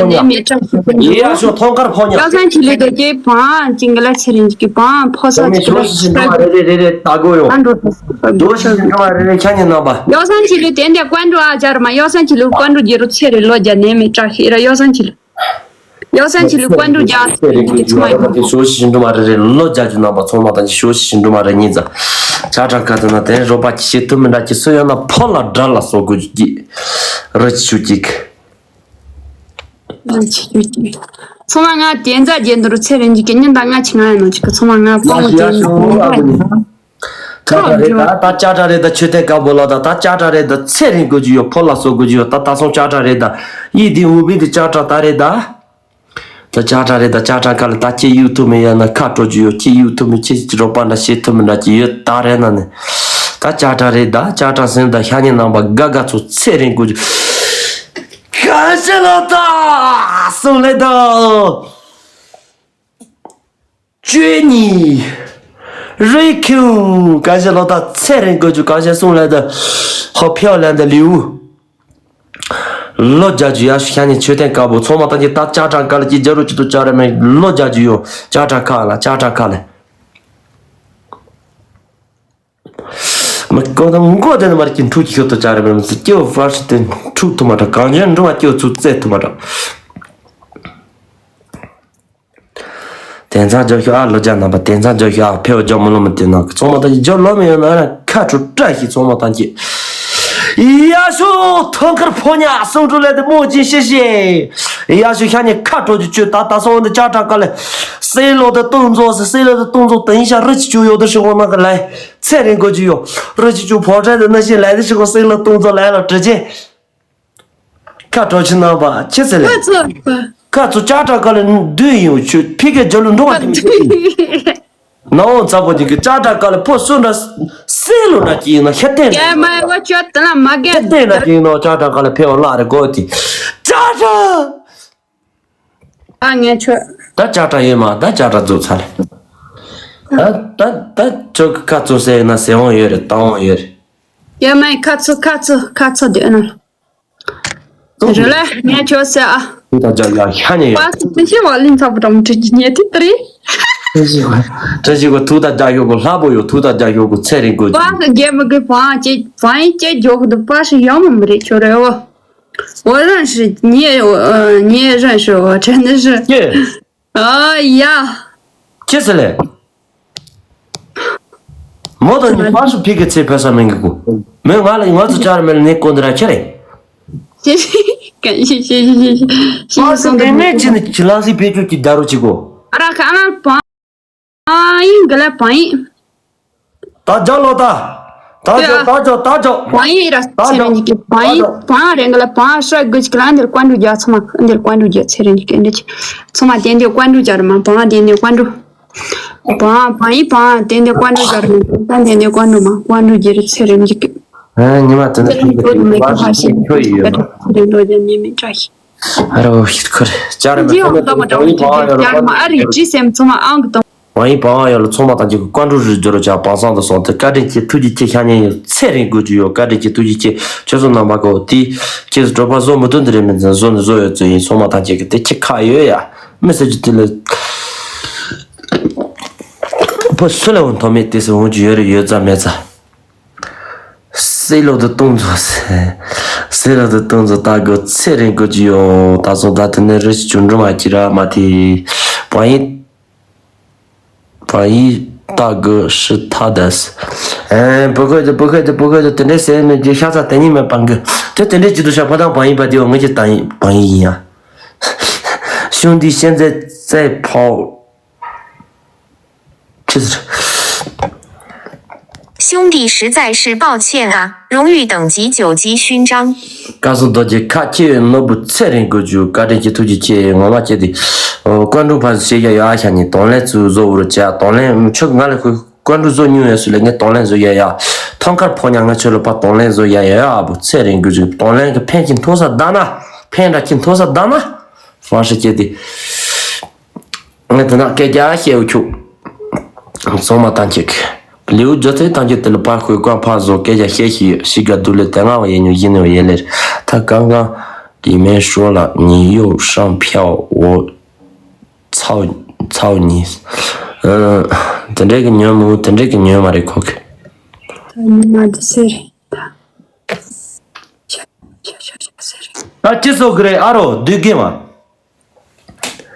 ཕོ་ཉ། ནས་མེད་དྲག་ཡེ་ཡ་ཤོ་ཐོང་དཀར་ཕོ་ཉ། ཡོ་སན་ཆི་ལི་དོ་ཀེ་བང་ཅིང་ག་ལ་ཚེ་རིང་གི་བང་ཕོ་ས་ཕོ་ཉ་ཅིག་ལ་ཤོ་ཤི་ཤི་འགྲོ་མ་རེ་རེ་རེ་རེ་ད་གོ་ཡོང་། ཨ་འགྲོ་ཤོ་ཤི་ཤི་འགྲོ་མ་རེ་རེ་ཁྱ་ཉི་ནང་པ། ཡོ་སན་ཆི་ལི་དེ་འདྲ་ཀོན་འགྲོ་ཨ་ཇར་མ་ཡོ་སན་ཆི་ལི་ཀོན་འགྲོ་རྒྱལ་རུ་ཚེ་རེ་ལོ་རྒྱ་ནས་མེད་དྲག་ཤི་ར་ཡོ་སན་ཆི་ལི། ཡོ་སན་ཆི་ལུ་ཀོན་ཀྲུ་རྒྱ་ཚེ་རིང་གི་ཚོ་ཡོད་པ་དེ་ཤོ་ཤི་ཤི་འགྲོ་མ་རེ་རེ་ལོ་རྒྱ་རྒྱུ་ནང་པ་ཚང་མ་དང་ཤོ་ཤི་ཤི་འགྲོ་མ་རེ་གཉིས་ཙམ། ཆ་གྲངས་ཁ་ཚ་ན་དེ་རོ་པ་ཀྱི་ཤེས་ཐུབ་མི་འདྲ་ཀྱི་སུ་ཡོད་ན་ཕོ་ལ་དགྲ་ལ་སོ་དགོས་ཀྱི་རི་ཆུ་ཅིག་ཚང་མ་ང་དེ་འཛའ་རྒྱན་དུ་རུ་ཚེ་རིང་གི་ཉིན་དང་ང་ཆི་ང་ཡིན་ནོ་ཅིག་གི་ཚང་མ་ང་ཕོ་མོ་དེ་ཡ་ཤོ་ཨ་ཁུ་ནི། ཆ་གྲངས་རེད་ད། ད་ཆ་གྲངས་རེད་ད། ཆོས་ཐད་དཀར་པོ་ལ་ད། ད་ཆ་གྲངས་རེད་ད། ཚེ་རིང་དགོས་ཀྱི་ཡོད། ཕོ་ལ་སོ་དགོས་ཀྱི་ཡོད། ད་ད་སོང་ཆ་གྲངས་རེད་ད། ཡིད་བདེ་འུ་བི་དེ་ཆ་གྲངས་ད་རེད་ད། ད་ཆ་གྲངས་རེད་ད། ཆ་གྲངས་ག་ལ་ད་ཁྱེད་ཡུ་ཐུབ་མི་ཡོད་ན་ཁ་སྤྲོད་ཀྱི་ཡོད། ཁྱེད་ཡུ་ཐུབ་མི་ཁྱེད་ཀྱི་རོགས་པ་འདྲ་བྱེད་ཐུབ་མི་འདྲ་ཀྱི་ཡོད་ད་རེད་ན་ནི། ད་ཆ་གྲངས་རེད་ད། ཆ་གྲངས་ཟིན་ད་ཤ་ཉེ་ནང་པ་དགའ་དགའ་ཚོ་ཚེ་རིང་དགོས་ཀྱི། ག་ཤེ་ལོ་ད་སུ་ལེ་ད། བཅུ་གཉིས། རི་ཁྱུང་། ག་ཤེ་ལོ་ད་ཚེ་རིང་དགོས་ཀྱི། ག་ཤེ་གསུང་ལ་ད་ཧོ་ཕེའོ་ལ་ད་ལིའུ། ལོ་རྒྱ་རྒྱུ་ཡ་ཤ་ཉེ་ཆོས་ཐད་དཀར་པོ་ཚང་མ་ད་ཀྱི་ད་ཆ་གྲངས་ག་ལ་ཀྱི་རྒྱ་རུ་ཀྱི་དུ་ཆ་ར་མེ་ལོ་རྒྱ་རྒྱུ་ཡོ། ཆ་གྲངས་ཁ་ལ་ཆ་གྲངས་ཁ་ལ། མི་ཀོ་ད་མགོ་དེ་ནི་མར་གྱི་འཁྲུག་ཁྱོད་དུ་ཆ་ར་མེ་མི་སི་ཀྱོ་ཧྥར་ཤི་དེ་འཁྲུག་ཐུབ་མ་གྲགས། གང་ཅན་འགྲོ་བ་ཀྱོ་ཚུ་རྩེ་ཐུབ་མ་གྲགས། དེང་སང་ཇོ་ཤོ་ཨ་ལོ་རྒྱ་ནང་པ། དེང་སང་ཇོ་ཤོ་ཨ་ཕེའོ་ཇོ་མོ་ལོ་མི་དེ་ནང་གི་ཚང་མ་དང་གི་ཇོ་ལོ་མི་ཡོད་ན་ཁ་ཁྲོ་བཀྲ་ཤིས་ཚང་མ་དང་གི། ཡ་ཤོ་ཐང་ཁར་ཕོ་ཉ་སོང་འགྲོ་ལས་དེ་མོ་ཅིན་ཤེ་ཤེ། ཡ་ཤོ་ཤ་ཉེ་ཁ་ཁྲོ་ཅི་ཅོ་ད་ད་སོང་འདི་ཅ་ཏྲ་ཀ་ལེ། སེ་ལོ་དེ་སྟོང་ཚོ་སེ་སེ་ལོ་དེ་སྟོང་ཚོ་དེ་ཡིན་ཤ་རི་ཅི་ཅོ་ཡོད་དེ་ཤི་གོ་ན་ག་ལེ། ཚེ་རིང་གོ་ཅི་ཡོ། རི་ཅི་ཅོ་ཕོ་བྲང་དེ་ན་ཤི་ལེ་དེ་ཤི་གོ་སེ་ལོ་སྟོང་ཚོ་ལེ་ལོ་དྲི་ཅེ། ཁ་གྲོ་ཆུ་ནང་པ་ཁྱི་ཚེ་ལེ། ཁ་ཚོ་ཁ་ཚོ་ཅ་ཏྲ་ཀ་ལེ་འདུས་ཡིན་ཆུ་ཕི་ཀའི་རྒྱ་ལུ་འགྲོ་བ་དེ་མི་ཤེས། ནང་ཚ་པོ་དེ་གི་ཅ་ཏྲ་ཀ་ལ་ཕོ་སུ་འདྲ་སེ་ལོ་འདྲ་ཅིག་ཡིན་ན་ཤ་ཏན་ཡ་མ་ཡ་བ་ཅོ་དེ་ལ་མ་ཤ་གན་ཏན་འདྲ་ཅིག་ཡིན་ན་ཅ་ཏྲ་ཀ་ལ་ཕེ་བ་ལ་རེ་གོ་དེ་ཅ་ཏྲ། ཨ་ངས་ཆོད། ད་ཅ་ཏྲ་ཡོད་མ་ད་ཅ་ཏྲ་རྫོགས་ཚར་རེད། ད་ད་ད་ཅོ་གི་ཁ་ཚོ་སེ་ན་སེ་འོང་ཡོད་རེད་ད་འོང་ཡོད་རེད། ཡ་མ་ཡ་ཁ་ཚོ་ཁ་ཚོ་ཁ་ཚོ་དེ་ཨ་ན། རེད་ལ་ངས་ཁྱོད་ཟེར་ཨ། ཐུགས་དང་རྒྱ་ཡ་ཤ་ཉེ་ཡོད། པ་སི་ཏི་ཤི་བ་ལིན་ཚ་པོ་དྲ་མོ་ཁྲི་ཉེ་ཐི་ཏི་རི། བཀྲ་ཤིས་བཀྲ་ཤིས་གོ་ཐུགས་དང་རྒྱ་ཡོད་གོ་ལྷ་པོ་ཡོད་ཐུགས་དང་རྒྱ་ཡོད་གོ་ཚེ་རིང་གོ། པ་སི་རྒྱལ་མི་གི་བང་ཅེ་བང་ཡིན་ཅེ་མགྱོགས་གི་འདུག་པ་སི་ཡོང་མི་མི་རེད་ཁྱོད་རེད་འོ། 我认识你，呃，你也认识我，真的是。 ཨ་ཡ། ཅི་ཟེར་ལེ། མོ་དང་ནི་ཕར་ཤུ་ཕི་གི་ཚེ་ཕེ་ས་མེན་གི་གུ། མོས་ང་ལ་ང་ཚོ་ཅར་མེལ་ནི་ཀོ་འདི་ར་ཁྱེར་རེ། ཤེ་ཤེ་ཀན་ཤེ་ཤེ་ཤེ་ཤེ་ཤེ་ཕར་ཤུ་ནི་མེ་ཅི་ནི་ཅི་ལ་སི་ཕེ་ཅུ་ཅི་ད་རུ་ཅི་གོ། ཨ་ར་ཁ་ང་པང་ཡིན་གི་ལ་པང་ཡིན། ད་ཇོ་ལོ་ད། ད་ཇོ་ད་ཇོ་ད་ཇོ། པང་ཡིན་ར་ཚེ་རིང་གི་པང་ཡིན་པང་རེ་གི་ལ་པང་ཧྲ་གི་ཅི་གི་ལ་འདིར་ཀོན་ཀྲུ་རྒྱ་ཚོ་མ་འདིར་ཀོན་ཀྲུ་རྒྱ་ཚེ་རིང་གི་ཀན་འདི་ཅི་ཚོ་མ་དེ་འདིར་ཀོན་ཀྲུ་རྒྱ་ར་མ་པང་དེ་འདིར་ཀོན་ཀྲུ། 帮帮一帮，点点关注叫什么？帮点点关注嘛，关注就是催人这个。 ཨ་ཉི་མ་དེ་འདྲ་这里我没看发现，这里我就明明这些。 ཨ་རོ་ཤི་ཁར་ཅར་མེ་这样，那么找我这些家嘛，啊，你之前怎么安个东？ བང་ཡིན་བང་ཡོད་ལ་ཚང་མ་དང་གཅིག་གི་བཀའ་འགྲོ་རུ་སྦྱོར་བྱ་བང་སང་དུ་སོང་སྟེ་བཀའ་དྲིན་ཆེ་ཐུགས་རྗེ་ཆེ་ཤ་ཉེ་ཡོད་ཚེ་རིང་དགོས་ཀྱི་ཡོད་བཀའ་དྲིན་ཆེ་ཐུགས་རྗེ་ཆེ་ཁྱོད་ཚོ་རྣམ་པ་གོ་དེ་ཁྱེད་ཚོ་གྲོགས་པ་བཟོ་མི་ཐུབ་འདི་རེད་མིན་ཚན་བཟོ་ནི་བཟོ་ཡོད་ཚོད་ཡིན་ཚང་མ་དང་གཅིག་གི་དེ་ཁྱི་ཁ་ཡོད་ཡ། མི་ཟེར་རྒྱུ་དེ་ལ། ཕོ་སུ་ལ་འོང་ཐོག་མེད་དེ་སུ་འོང་རྒྱུ་ཡོད་རེད་ཡོད་ཙམ་མེད་ཙམ། སེ་ལོ་དུ་གཏོང་ཚོ་སེ། སེ་ལོ་དུ་གཏོང་ཚོ་ལྟ་དགོས་ཚེ་རིང་དགོས་ཀྱི་ཡོད་ད་སོང་ད་དེ་ནས་རི་ཞིག་བྱུང་འགྲོ་མ་ཀྱི་ར་མ་དེ། བ་ཡིན། བ་ཡིན་ལྟ་དགོས་ཤི་ཐ་དས། ཨེ་བུ་ཁོས་དེ་བུ་ཁོས་དེ་བུ་ཁོས་དེ་དེ་འདྲའི་སེ་མེད་ཀྱི་ཤ་ཚ་དེ་ཉིད་མེད་པང་གི་དེ་དེ་འདྲའི་ཀྱི་དུ་ཤ་ཕ་དང་བ་ཡིན་པ་དེ་འོ་ངེད་ཀྱི་ད་ཡིན་བ་ཡིན་ཡིན་ཡ། 兄弟现在在跑 ཁྱི་ཟེར། 兄弟实在是抱歉啊，荣誉等级九级勋章。 བཀའ་སྲུང་རྡོ་རྗེ་ཁ་ཁྱི་ཡོད་ནོར་བུ་ཚེ་རིང་དགོས་རྒྱུ་བཀའ་དྲིན་གྱི་ཐུགས་རྗེ་ཆེ་ངོ་མ་ཁྱེད་དེ། ཀོན་ཀྲུང་ཕ་སུ་ཤེས་ཡ་ཡ་ཤ་ཉེ་དོང་ལེན་ཚུ་བཟོ་བུ་རུ་བྱ་དོང་ལེན་ཆོག་ང་ལ་ཁུ་ཀོན་ཀྲུང་བཟོ་མྱོང་ཡ་སུ་ལ་ངས་དོང་ལེན་བཟོ་ཡ་ཡ། ཐང་ཁར་ཕོ་ཉ་ང་ཆོ་ལ་ཕ་དོང་ལེན་བཟོ་ཡ་ཡ་ཡ་བུ་ཚེ་རིང་དགོས་རྒྱུ་དོང་ལེན་གི་ཕན་གྱི་མཐོ་ས་ད་ན་ཕན་འདྲ་གྱི་མཐོ་ས་ད་ན། ཧྥང་ཧྲི་ཁྱེད་དེ། ངས་དེ་ན་སྐད་ཆ་བཤད་འུ་ཆུག་ཚང་མ་ཐམས་ཅད་ཀྱི་ལེའུ་བརྒྱ་ཚེ་ཐམས་ཅད་དེ་ལ་ཕར་ཤོད་ཀ་ཕར་བཟོ་སྐད་ཆ་བཤད་ཤི་ཡོད་ཤི་ག་དུ་ལེ་དེ་ང་བ་ཡེ་ཉུ་ཡིན་ནི་བ་ཡེ་ལེར་ད་གང་གང་ལི་མེ་ཧྲོ་ལ་ཉི་ཡོ་ཧྲང་ཕྱའོ་འོ་ཚའོ་ཚའོ་ཉིས། དེ་འདྲས་ཀྱི་ཉོན་མོ་དེ་འདྲས་ཀྱི་ཉོན་མ་རེད་ཁོ་གི་ད་ཉི་མ་དེ་ཟེར་ད་ཤ་ཤ་ཤ་ཤ་ཟེར། ད་ཅི་སོགས་ཀྱི་རེད་ཨ་རོ་བདུད་རྒན་མ།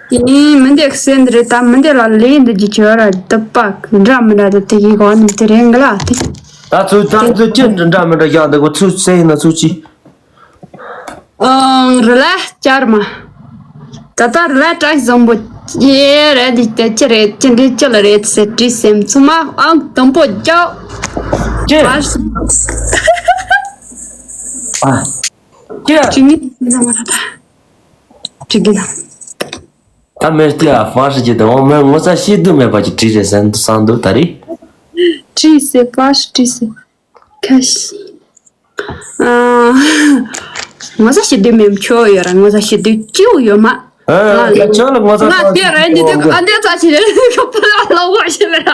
དེ་ནས་མི་འདི་གསོན་འདི་རེད་ད་མི་འདི་ལ་ལས་འདི་ཀྱི་ཆོས་ར་སྡུག་པ་འདྲ་མི་འདྲ་དེ་དེ་གི་གོ་ནི་དེ་རེད་འགི་ལ་དེ། ད་ཚོད་ད་ཚོད་ཅི་འདྲ་འདྲ་མི་འདྲ་ཡག་འདི་གོ་ཚོད་སེ་ཡིན་ན་ཚོད་ཅི། ཨང་རི་ལ་བསྐྱར་མ། ད་ལྟ་རི་ལ་བཀྲ་བཟང་པོ་ཡེ་རེད་འདི་དེ་ཅི་རེད་ཅི་འདི་ཅི་ལ་རེད་ཟེར་དྲིས་སེམས་ཚུལ་མ་ཨང་དང་པོ་རྒྱག་ཅི། ཨ། ཅི། ཅི་ངི་ཟ་མ་ར་ད། ཅི་གི་ན། ད་མེར་ཏི་ཨ་ཧྥང་ཧྲི་ཅི་དང་འོ་མེར་ངོ་ཚ་ཤེས་དུ་མེད་པ་ཅི་བྲིས་རེད་ཟེར་འདུག་བསམ་འདུག་ད་རེད། བྲིས་སེ་ཧྥང་ཧྲི་བྲིས་སེ། ཁ་ཤི། ཨ། ངོ་ཚ་ཤེས་དུ་མེད་ཁྱོ་ཡོད་ར་ངོ་ཚ་ཤེས་དུ་ཅིའུ་ཡོད་མ། ཨ་ཁྱོད་ལ་ངོ་ཚ་ང་དེ་རེད་འདི་དུ་ཨ་འདི་ཚ་ཆི་རེད་ཁོ་པ་ལ་ལོ་བ་ཤི་ལ་ར།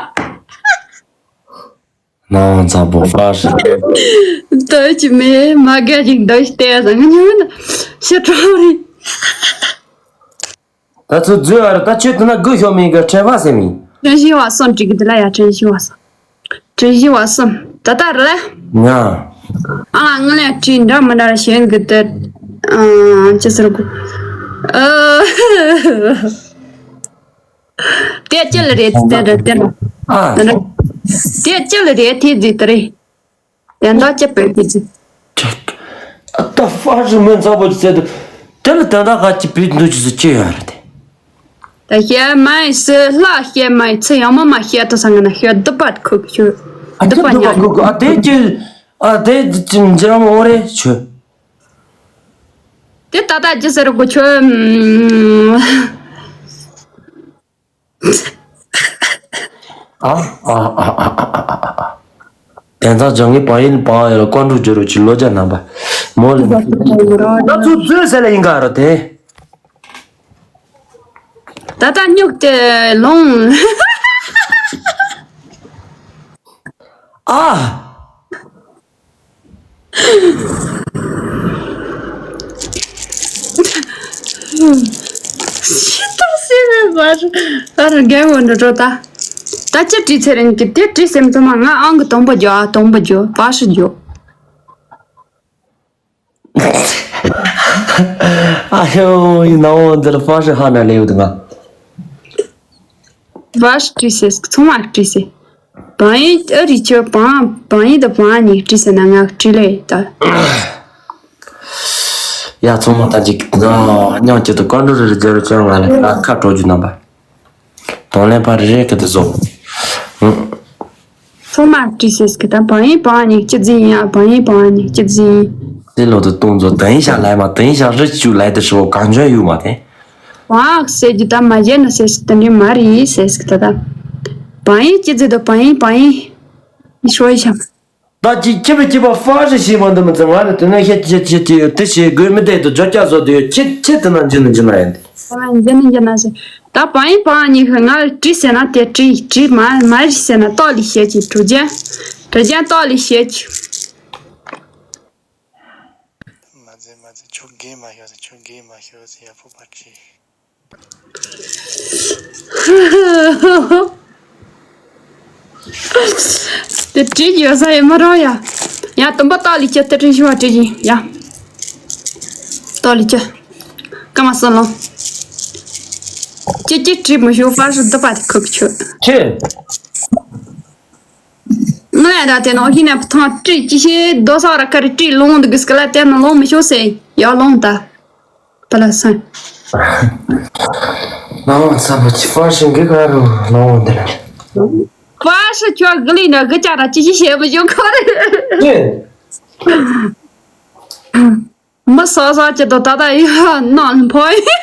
ནང་ཚ་པོ་ཧྥང་ཧྲི། ད་ཅི་མེད་མ་ག་ཅིག་འདོད་ཤི་ཏེ་ཡ་ཟ་ང་ཉོ་ན་ཤི་ཁྲོ་རེད། ད་ཚོད་རྫུས་ཨ་ར་ད་ཆོས་དེ་ན་དགུ་ཤོག་མིན་ག་ཁྲེ་བ་སེ་མིན། ཁྲེན་ཤི་བ་སོན་ཀྲི་གི་དེ་ལ་ཡ་ཁྲེན་ཤི་བ་སོན། ཁྲེན་ཤི་བ་སོན་ད་ད་ར་ལ། ང་། ཨ་ང་ལ་ཁྲི་འདྲ་མི་འདྲ་ཞེན་གི་དེ། ཨ་ཅི་ཟེར་གོ། ཨ། དེ་ཅི་ལ་རེད་དེ་ར་དེ་ར། ཨ། དེ་ཅི་ལ་རེད་དེ་དེ་དེ་རེད། དེ་འདྲ་ཅི་བོད་ཀྱི་ཅི། ཨ་ད་ཧྥ་རི་མོན་ཚ་པོ་ཅི་ཟེར་དུ། དེ་ལ་དོན་དག་ག་ཅི་བོད་འདུག་ཅི་ཟེར་ཅི་ཡོད་རེད་དེ། ད་བཤད་མ་ཡིན་སུ་ལྷ་བཤད་མ་ཡིན་ཚུ་ཡང་མ་མ་བཤད་དུ་སང་ན་ཤོད་སྡུག་པ་ཁུག་ཤོད་ཨ་སྡུག་པ་ཉག་ཁུག་ཨ་དེ་ཅི། ཨ་དེ་ཅི་འཇམ་འོ་རེད་ཆོས། དེ་ད་ད་ཅི་ཟེར་གོ་ཆོས། ཨ་ཨ་ཨ་ཨ་ཨ་ཨ། དེང་སང་ཇོ་ངའི་བང་ཡིན་བང་ཡོད་ལ་ཀོན་ཀྲུ་ཇོ་རུ་ཆི་ལོ་ཇ་རྣམ་པ། མོ་ལ་ང་ཚོ་ཚོས་ཟེར་ལ་ཡིན་ག་ར་དེ། ད་ལྟ་སྨྱུག་དེ་ལོང་། ཨ། ཤི་ཐུབ་སེ་མེད་པར་ཨ་རུ་རྒན་མོ་འགྲོ་འགྲོ་ད། ད་ཅི་བྲིས་ཚེ་རིང་གི་དེ་བྲིས་སེམས་ཚང་མ་ང་ཨང་གི་དང་པོ་རྒྱོ་ཨ་དང་པོ་རྒྱོ་པ་ཧྲི་རྒྱོ། ཨ་ཧོ་ཡིན་ནའོ་འདིར་པ་ཧྲི་ཧ་ན་ལེའུ་དུ་ང་། བ་ཞིག་བྲིས་སེ་ཚང་མ་བྲིས་སེ། བང་ཡིན་ཨ་རི་ཆོ་བང་བང་ཡིན་དང་བང་གཉིས་བྲིས་སེ་ན་ང་བྲིས་ལེ་ད། ཡ་ཚང་མ་ད་ཅིག་ད་མཉམ་གཅིག་ཏུ་ཀོན་ཀྲུ་རི་རི་རྒྱ་རུ་ཅང་ང་ལ་ཁ་ཁ་གྲོ་རྒྱུ་རྣམ་པ། དང་ལེན་པ་རེ་རེ་གི་དུ་བཟོ། ཚང་མ་བྲིས་སེ་སྐི་ད་བང་ཡིན་བང་གཉིས་གཅིག་འཛིན་ཡིན་ཨ་བང་ཡིན་བང་གཉིས་གཅིག་འཛིན་ཡིན། དེ་ལོ་དུ་གཏོང་ཚོ་དེང་ཞག་ལས་མ་དེང་ཞག་རི་བཅུ་ལས་དུ་ཧྲི་བོ་གང་འཇོན་ཡོད་མ་དེ། བང་ཟེར་རྒྱུ་ད་མ་བྱས་ན་ཟེར་སི་དེ་འདྲའི་མ་རེད་ཟེར་སི་ད་ད། བང་ཡིན་ཅི་ཟེར་དུ་བང་ཡིན་བང་ཡིན། ཤོ་ཡི་ཤམ། ད་ཅི་ཁྱི་བི་ཁྱི་བ་ཧྥ་ཞི་ཞི་མ་འདི་མི་ཚེ་ང་ལ་དེ་ན་ཤེད་ཅི་ཅི་ཅི་ཡོད་དེ་ཞེས་དགོས་མི་དེ་དུ་ཇོ་ཀྱ་བཟོ་དུ་ཡོད་ཁྱི་ཁྱི་དེ་ན་འཇི་ན་འཇི་ན་ཡིན་ཏེ། བང་ཡིན་འཇི་ན་འཇི་ན་ཟེར། ད་བང་ཡིན་བང་ཡིན་ང་ལ་བྲིས་ཟེར་ན་དེ་བྲིས་བྲིས་མ་མ་རིས་ཟེར་ན་ཏོག་ལི་ཤེད་ཅི་གྲུ་ཅན། གྲུ་ཅན་ཏོག་ལི་ཤེད་ཅི། མ་ཟེར་མ་ཟེར་ཁྱོད་རྒས་མ་ཤོག་ཟེར་ཁྱོད་རྒས་མ་ཤོག་ཟེར་ཡ་ཕོ་པ་ཁྲིད། དེ་བྲིས་ཡོད་ས་ཡོད་མ་རོ་ཡ། ཡ་དུམ་པ་ཏག་ལི་ཁྱི་དེ་བྲིས་ཤི་བ་བྲིས་ཡིན་ཡ། ཏག་ལི་ཁྱི། ཀ་མ་སོ་ལོ། ཅི་ཅི་བྲིས་མི་ཤོག་ཧྥ་ཧྲི་འདི་པ་དེ་ཁུག་ཆོད། ཁྱི། ང་ལ་ད་དེ་ནང་ཧི་ནས་ཐང་བྲིས་ཅི་ཤེས་རྡོ་ས་ར་ཀ་རི་བྲིས་ལོང་འདི་གི་སྐ་ལ་དེ་ནང་ལོང་མི་ཤོག་ཟེར་ཡ་ལོང་ད། པ་ལ་སོན། ནང་ས་བ་ཅི་ཧྥ་ཤི་གི་ག་རུ་ནང་འདི་ལ། ཧྥ་ཤི་ཁྱོད་གི་ལི་ན་གི་ཅ་ར་ཅི་ཞིག་བྱེད་མི་བྱུང་ཁོ་རེ། ཅི། མི་ས་ས་ཅི་དོ་ད་ད་ཡ་ནང་ཕོ་ཡི།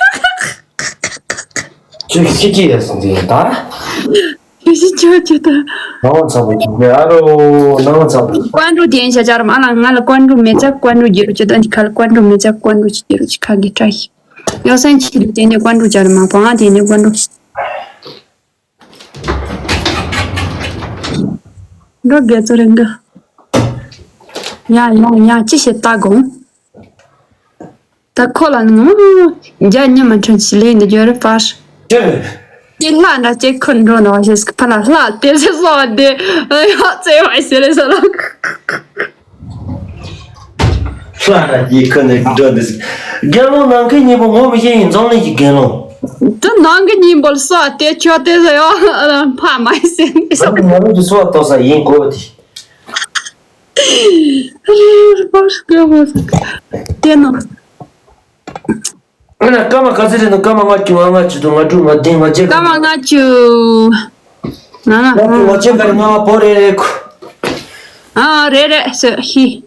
ཅི་ཤི་ཅི་ཡ་སོང་དེ་ད། ཁྱེད་ཀྱིས་ཁྱོད་ཀྱིས་ད། ནང་ཚ་པོ་ཅིག་ཨ་རོ་ནང་ཚ་པོ། ཀོན་ཀྲུ་དེ་ཡིན་ཤ་ཅར་མ་ལ་ང་ལ་ཀོན་ཀྲུ་མེ་ཅག་ཀོན་ཀྲུ་རྒྱུ་རུ་ཅི་ད་འདི་ཁ་ལ་ཀོན་ཀྲུ་མེ་ཅག་ཀོན་ཀྲུ་ཅི་རྒྱུ་རུ་ཅི་ཁ་གི་བཀྲ་ཤིས། ཡོ་སན་ཆི་རུ་དེ་ནི་ཀོན་ཀྲུ་ཅར་མ་པང་དེ་ནི་ཀོན་ཀྲུ། འགྲོ་དགེ་ཚོ་རེ་འགའ། ཡ་ཡ་ཡ་ཅི་ཞེས་ལྟ་དགོངས། ད་ཁོ་ལ་ནི་ང་རྒྱ་ཉི་མ་ཁྲོན་ཞིག་ལས་འདི་འགྱོ་རེ་པར། ཅི། ཅི་ལྷ་འདྲ་ཅེ་ཁོ་འགྲོ་ནོ་ཞེས་ཕ་ལ་ལྷ་དེ་ཚེ་སོ་བ་དེ་ཡ་ཙེ་བ་ཞེས་ལས་སོ་ལ། ལྷ་ར་ཡི་ཁོ་ནི་འགྲོ་འདི་ཟིག་རྒྱལ་ལོ་ནང་ཁུལ་ཉིན་པོ་ངོ་མི་ཤེས་ཡིན་འཛམ་གླིང་གི་རྒྱལ་ལོ། དུ་ནང་གི་ཉིན་པོ་ལ་སོ་བ་དེ་ཁྱོད་དེ་ཟེར་ཡོ་ཕ་མ་ཡི་ཟེར་ནི་ང་རང་གི་སོ་བ་ལྟོ་ས་ཡིན་གོ་དེ། དེ་ནང་། ང་ལ་སྐར་མ་ག་ཚོད་རེད་འདུག་སྐར་མ་ལྔ་བཅུ་ང་ལྔ་བཅུ་དང་ལྔ་དྲུག་ལྔ་བདུན་ལྔ་བརྒྱད། སྐར་མ་ལྔ་བཅུ། ང་ལྔ་བཅུ་ལྔ་བརྒྱད་ག་རེ་ང་བོ་རེ་རེ་ཁུ། ཨ་རེ་རེ་སོ་ཧི།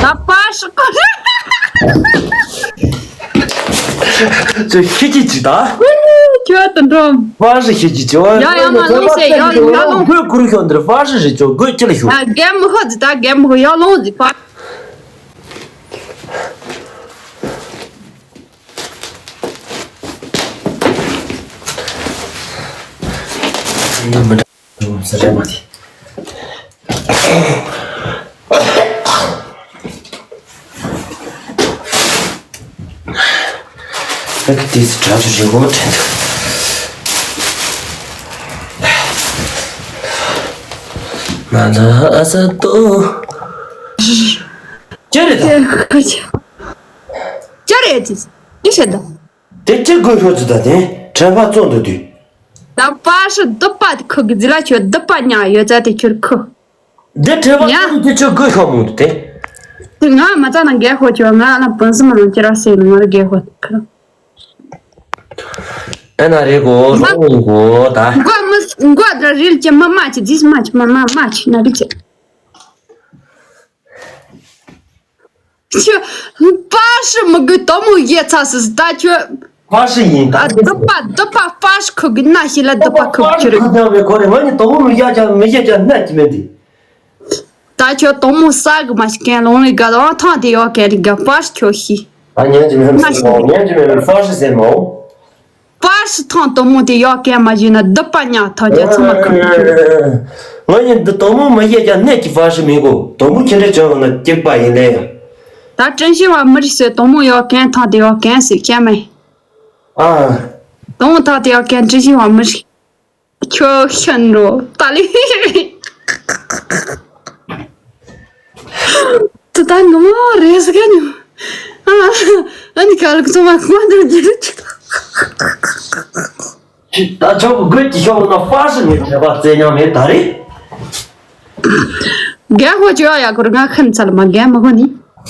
ད་པ་ཧྲི་ཀོ། ཅོ་ཤི་ཅི་ཅི་ད། ཁྱོད་དུ་འགྲོ། པ་ཧྲི་ཤི་ཅི་ཅི་བ། ཡ་ཡ་ང་ལོང་སེ་ཡ་ཡ་ལོང་། ཁོས་ཁུར་ཤོག་འདིར་པ་ཧྲི་རི་ཅོ་གོས་ཅི་ལ་ཤོག་ད་རྒན་མོ་ཧོ་ཛི་ད་རྒན་མོ་ཧོ་ཡ་ལོང་ཛི་པ། ཡ་མི་འདྲ། ཡོང་ས་རེད་མ་དེ། ཨ་ཀི་དེ་ཚོ་དྲ་ཚོ་རེད་གོ་དྲན་འདུག་མ་ལ་ཨ་ས་ཏོ། ཅི་རེད་ད། ཅི་རེད་དེ། ཅི་བྱེད་ད། དེ་ཅི་དགོས་ཤོག་ཅི་ད་དེ་དྲན་པ་བཙོང་དུ་དུས། ད་པ་ཧྲི་སྡུག་པ་དེ་ཁུ་གི་ཛི་ལ་ཁྱོད་སྡུག་པ་ཉག་ཡོད་ཙ་དེ་ཁྱོད་ཁུ། འདི་དྲན་པ་ཡ། བཙོང་དུ་དུས་ཅི་དགོས་ཤོག་མོ་དེ། དེ་ང་མ་ཙ་ན་རྒད་ཧོ་ཁྱོད་ང་ལ་བུན་སི་མ་ནང་ཁྱེད་ར་སེ་ནི་ང་ར་རྒད་ཧོ་ཁུ། ཨེ་ན་རེ་གོ་རོ་གོ་ད། མགོ་མི་མགོ་དྲ་རིལ་གྱི་མི་མ་ཅི་ཛིས་མ་ཅི་མ་མ་མ་ཅི་ན་རི་ཅི། ཁྱོད་པ་ཧྲི་མི་དགོས་དོ་མོ་ཡེ་ཚ་སི་ད་ཁྱོད། ཧྥ་ཤི་ཡིན་ད། ཨ་སྡུག་པ་སྡུག་པ་ཧྥ་ཤི་ཁུག་གི་ན་ཤི་ལ་སྡུག་པ་ཁུག་ཁྱོད་རེད། ཁུག་ཀྱང་མེད་ཁོ་རེ་ང་ནི་དོག་མོ་མི་བཞག་ཀྱང་མི་བཞག་ཀྱང་ནད་ཀྱི་མེད་དེ། ད་ཁྱོད་དོག་མོ་ས་གི་མ་ཤི་གན་ལོང་ལི་ག་དང་ཐང་དེ་ཡོག་གན་རི་ག་ཧྥ་ཤི་ཁྱོད་ཤི། ཨ་ཉན་གྱི་མེད་ཧྥ་ཤི་ཟེར་མོ་ཉན་གྱི་མེད་ཧྥ་ཤི་ཟེར་མོ། ཧྥ་ཤི་ཐང་དོག་མོ་དེ་ཡོག་གན་མ་ཞུས་ན་སྡུག་པ་ཉག་ཐང་རྒྱ་ཚང་མ་ཁུག་ཁྱོད། ང་ཡིན་འདི་དོག་མོ་མ་བཤད་ཀྱང་གནད་ཀྱི་ཧྥ་ཤི་མི་གོ་དོག་མོ་ཁྱེད་འདྲ་བྱུང་ན་སྐྱེག་པ་ཡིན་ལེ་ཡ། ད་ཀྲིན་ཤི་བ་མི་རིགས་སུ་དོག་མོ་ཡོག་གན་ཐང་དེ་ཡོག་གན་ཟིག་བཤད་མེད། ཨ། དོག་མོ་ཐང་དེ་ཡོག་གན་ཀྲིན་ཤི་བ་མི་རིགས། ཁྱོད་ཤན་རོ་ཏ་ལི། ད་ད་ངོ་མ་རེས་ག་ཉོ། ཨ་ནི་ག་ལ་ཚོ་མ་ཁོ་འདུག་རྒྱུ་རུ་ཆུ། ད་ཆོག་གི་དགོད་ཀྱི་ཤོག་ན་ཧྥ་ཤི་ནས་དྲན་པ་བཙལ་མྱོང་མེད་ད་རེད། རྒན་ཧོ་ཅོ་ཡ་ཁོར་ང་ཁན་ཚལ་མ་རྒན་མ་ཧོ་ནི།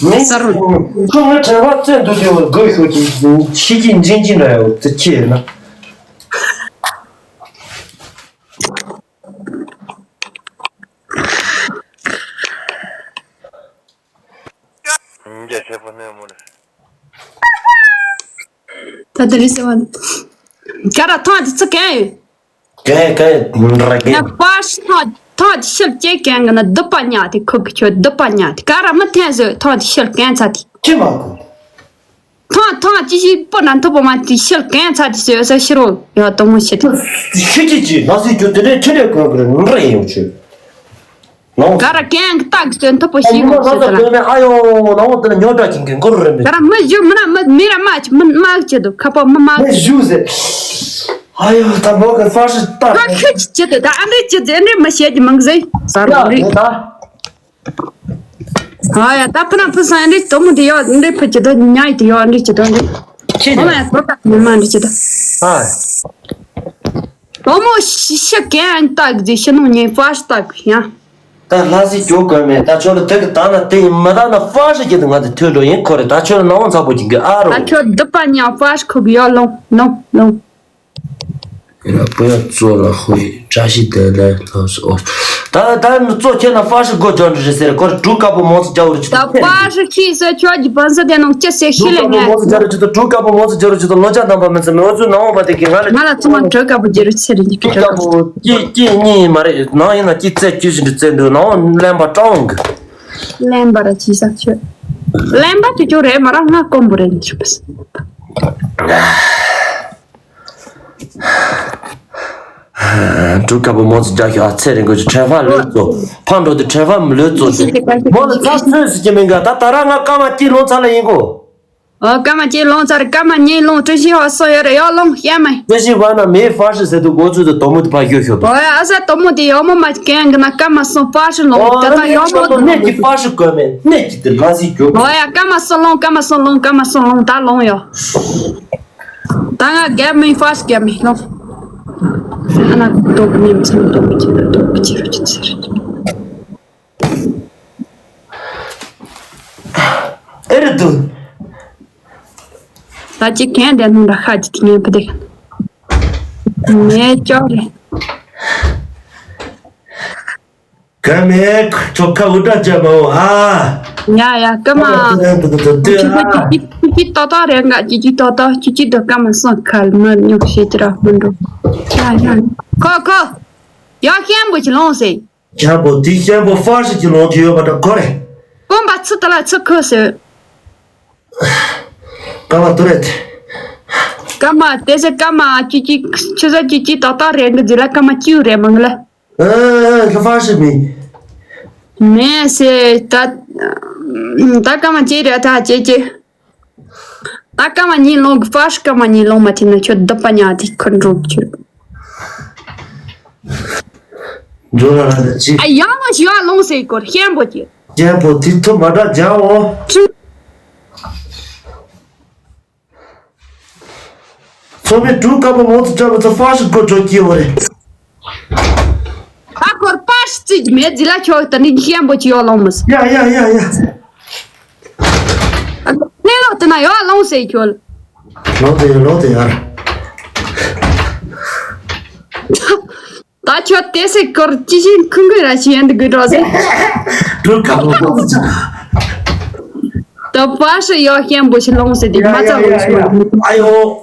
མེད་ས་རུ། ཁོ་ང་དྲན་པ་བཙལ་འདུག་དེ་དགོད་ཤོག་ཀྱི་ཤི་ཀྱི་འཇིན་གྱི་འདྲ་ཡོད་ཙི་ཁྱེད་ན། ཉིན་རྒྱ་ཆེ་པོ་ནས་མོ་རེད། ད་དེ་རེད་ཟེར་བ། ག་ར་ཐང་དེ་ཚུ་གན་ཡོད། གན་གན་ར་གན། ཡ་པ་ཤི་ཐང་ཐང་དེ་ཤིལ་ཅེ་གན་གི་ན་སྡུག་པ་ཉག་དེ་ཁུག་གི་ཆོད་སྡུག་པ་ཉག་དེ་ག་ར་མི་འཐེན་ཟོས་ཐང་དེ་ཤིལ་གན་ཚ་དེ། ཁྱི་མ་གོ། ཐང་ཐང་ཅི་ཞིག་པོ་ན་མཐུ་པོ་མ་ཅི་ཤིལ་གན་ཚ་དེ་ཟོས་ས་ཤི་རོ་ཡ་དོ་མོ་ཤི་དེ། ཤི་ཅི་ཅི་ལ་སི་རྒྱུ་དེ་འདྲའི་ཁྲི་ལས་གོན་གི་རེད་ནོར་རེ་ཡོང་ཆོད། ནོ། ག་ར་གན་གི་རྟགས་གི་མཐུ་པོ་ཤི་ཡོང་ཟོས་ས་ལ། ཨ་ཡོ་ནོ་དེ་ལ་ཉོ་གྲ་ཅིང་གི་མགོ་རུ་རེ་མེད། ག་ར་མི་ཞུ་མི་ན་མི་མི་ར་མ་ཅི་མི་མ་ཅི་དུ་ཁ་པོ་མི་མ་མི་ཞུ་ཟེར། ཨ་ཡོ་ད་མོ་གི་ཧྥ་ཤི་ཏ་ཁ་ཁི་ཅི་ཅི་དུ་ད་ཨ་འདྲེ་ཅི་ཟེར་འདྲེ་མི་བཤད་ཀྱི་མང་ཟེར་ཟ་རོ་རེད། ད། ཨ་ཡ་ད་ཕུ་ན་ཕུ་སང་འདི་དོ་མོ་འདི་ཡོད་འདི་ཕུ་ཅི་དོ་ཉ་ཡི་དེ་ཡོད་འདི་ཅི་དོ་འདི། ཁྱེད་ཨོ་ནས་མ་ཡ་དོ་ད་མི་མ་འདི་ཅི་དོ། ཨ། དོ་མོ་ཤི་ཤི་གན་ཨན་ཏག་ཟི་ཤི་ནོ་ཉེ་ཧྥ་ཤི་ཏག་ཡ། ད་ལྷ་སྲས་ཇོ་གོན་མེད་ད་ཆོ་ལ་དེ་གི་ད་ན་དེ་ཡིན་མ་ད་ན་ཧྥ་ཤི་གི་དེ་ང་དེ་ཐོས་འགྲོ་ཡིན་ཁོ་རེ་ད་ཆོ་ལ་ནང་ཚ་པོ་གི་གི་ཨ་རོ། ད་ཆོ་སྡུག་པ་ཉ་ཧྥ་ཤི་ཁུག་ཡོད་ལོང་ལོང་ལོང་། ཡ་པོ་ཡ་ཙོ་ལ་ཧོ་ཡི་བཀྲ་ཤིས་བདེ་ལེགས་ལྷ་སོ། ད་ད་ནི་ཙོ་ཁྱེད་ན་ཧྥ་ཤི་སྒོ་ཇོ་འདྲི་རེད་ཟེར་ཁོར་གྲུ་དཀར་པོ་མོ་ཚོ་རྒྱ་བོར་ཅི་ད་ཧྥ་ཤི་ཁྱི་ས་ཁྱོད་ཀྱི་བན་ས་དེ་ནང་ཅི་སེ་ཤི་ལེ་ངས་ཁྱོད་ཀྲུ་དཀར་པོ་མོ་ཚོ་རྒྱ་བོར་ཅི་ད་ལོ་ཅག་དམ་པ་མི་ཚེ་མི་འོ་ཚོ་ནང་འོ་པ་དེ་གི་ང་ལ་ང་ལ་ཚང་མ་གྲུ་དཀར་པོ་རྒྱ་རུ་ཚེ་རིང་གི་གྲུ་དཀར་པོ་ཀྱི་ཀྱི་གཉིས་མ་རེད་ནང་ཡིན་ན་ཀྱི་རྩེ་ཀྱི་བཞིན་དུ་རྩེ་འདུག་ནང་ལེན་པ་ཀྲོང་གི་ལེན་པ་ར་ཅི་ས་ཁྱོད་ལེན་པ་ཅི་ཅོ་རེད་མ་ར་ང་དཀོན་པོ་རེད་ཅི་པས། གྲུ་དཀར་པོ་མོ་ཚོ་རྒྱ་ཤོག་ཨ་ཚེ་རིང་གོ་ཆུ་ཁྲེན་ཧྥ་ལོས་ཚོ་ཕང་འགྲོ་དུ་ཁྲེན་ཧྥ་མི་ལོས་ཚོ་ཆུ་མོ་ལ་ཚ་ཚོད་སི་ཅི་མིན་ག་ད་ད་ར་ང་སྐར་མ་གཅིག་ལོང་ཚ་ལ་ཡིན་གོ། ཨོ་སྐར་མ་གཅིག་ལོང་ཚ་རེ་སྐར་མ་གཉིས་ལོང་ཀྲི་ཤི་ཧོ་སོ་ཡོད་རེ་ཡོ་ལོང་ཤེས་མ་ཡིན། ཀྲི་ཤི་ཧོ་ན་མེ་ཧྥ་ཤི་ཟེར་དུ་གོ་ཚོད་དུ་དོ་མོ་དུ་ཕ་ཤོ་ཤོ་དོ། ཨོ་ཡ་ཨ་ས་དོ་མོ་དེ་ཡོ་མོ་མ་གན་གི་ན་སྐར་མ་སོང་ཧྥ་ཤི་ལོང་ཨོ་ད་ད་ཡོ་མོ་དུ་ནེ་གི་ཧྥ་ཤི་གོ་མེ་ནེ་གི་དུ་ལ་སི་གྱོ། ཨོ་ཡ་སྐར་མ་སོང་ལོང་སྐར་མ་སོང་ལོང་སྐར་མ་སོང་ལོང་ད་ལོང་ཡོ། ད་ང་རྒྱ་མི་ཧྥ་ཤི་རྒྱ་མི་ལོ། ཨ་ན་ཏོག་མི་ཚང་ཏོག་ཅི་རུ་ཅི་ཚེ་རུ་ཅི། ཨེ་རེད་དུ། ད་ཅི་གན་དེ་ནང་ལ་ཁ་ཅི་ངན་པ་དེ། ངས་ཅོག་རེད། ག་མེད་ཁྲོ་ཁ་འུ་དྲ་བྱ་མ་འོ་ཧ། ཡ་ཡ་ཀ་མ། ཏི་ཏི་ཏི་ཏི་ཏི་ཧ། ཏི་ཏི་ཏི་ཏོ་ཏོ་རེ་ང་ཅི་ཅི་ཏོ་ཏོ་ཅི་ཅི་དོ་ཀ་མ་སོང་ཁལ་མ་ཉོག་ཤེས་ཅི་ར་མི་འགྲོ། ཡ་ཡ། ཁོ་ཁོ། ཡ་ཤན་པོ་ཅི་ལོང་སེ། ཤན་པོ་དེ་ཤན་པོ་ཧྥ་ཤི་ཅི་ལོང་དུ་ཡོད་པ་འདྲ་ཁོ་རེ། ཀོན་པ་ཚུ་ཏ་ལ་ཚུ་ཁོ་སེ། ཀ་མ་ཏུ་རེད། ཀ་མ་ཏེ་སེ་ཀ་མ་ཅི་ཅི་ཆུ་ས་ཅི་ཅི་ཏོ་ཏོ་རེ་ང་ཅི་ལ་ཀ་མ་ཅིའུ་རེ་མང་ལ། ཨ་ཧྥ་ཤི་མི། མེད་སེ་ད། ད་ཀ་མ་ཅི་རེད་ད་ཅེ་ཅེ། ད་ཀ་མ་གཉིས་ལོང་གི་ཧྥ་ཤི་ཀ་མ་གཉིས་ལོང་མ་ཐེ་ན་ཁྱོད་སྡུག་པ་ཉག་དེ་ཁུར་འགྲོ་ཁྱོད། འགྲོ་ལ་ལ་ཅི། ཨ་ཡང་ཞི་བ་ལོང་སེ་སྐོར་ཤན་པོ་ཅི། ཤན་པོ་དེ་ཐུ་མ་འདྲ་རྒྱ་འོ། ཁྱོད། ཚོ་མི་དྲུག་དཀར་པོ་མོ་ཚོ་འདྲ་པོ་ཚོ་ཧྥ་ཤི་སྒོ་འགྲོ་སྐྱེ་བ་རེད། ད་སྐོར་པ་ཤི་ཙིག་མེད་ཟི་ལ་ཆོག་ད་ནི་ཤན་པོ་ཅི་ཡོ་ལོང་མི་སི། ཡ་ཡ་ཡ་ཡ། ནེ་ལོ་དེ་ན་ཡོ་ལོང་སེ་ཁྱོད། ལོ་དེ་ཡ་ལོ་དེ་ཡ། ད་ཁྱོད་དེ་སེ་སྐོར་ཅི་ཞིག་ཁུང་ཁུང་ར་ཞིག་ཡན་དུ་དགོས་གྲོགས་སེ། དྲུག་དཀར་པོ་མོ་ཚོ་འདྲ། ད་པ་ཤི་ཡོ་ཤན་པོ་ཤི་ལོང་སེ་དེ་མ་ཚ་ལོང་ཤི་ལོང་། ཨ་ཡོ།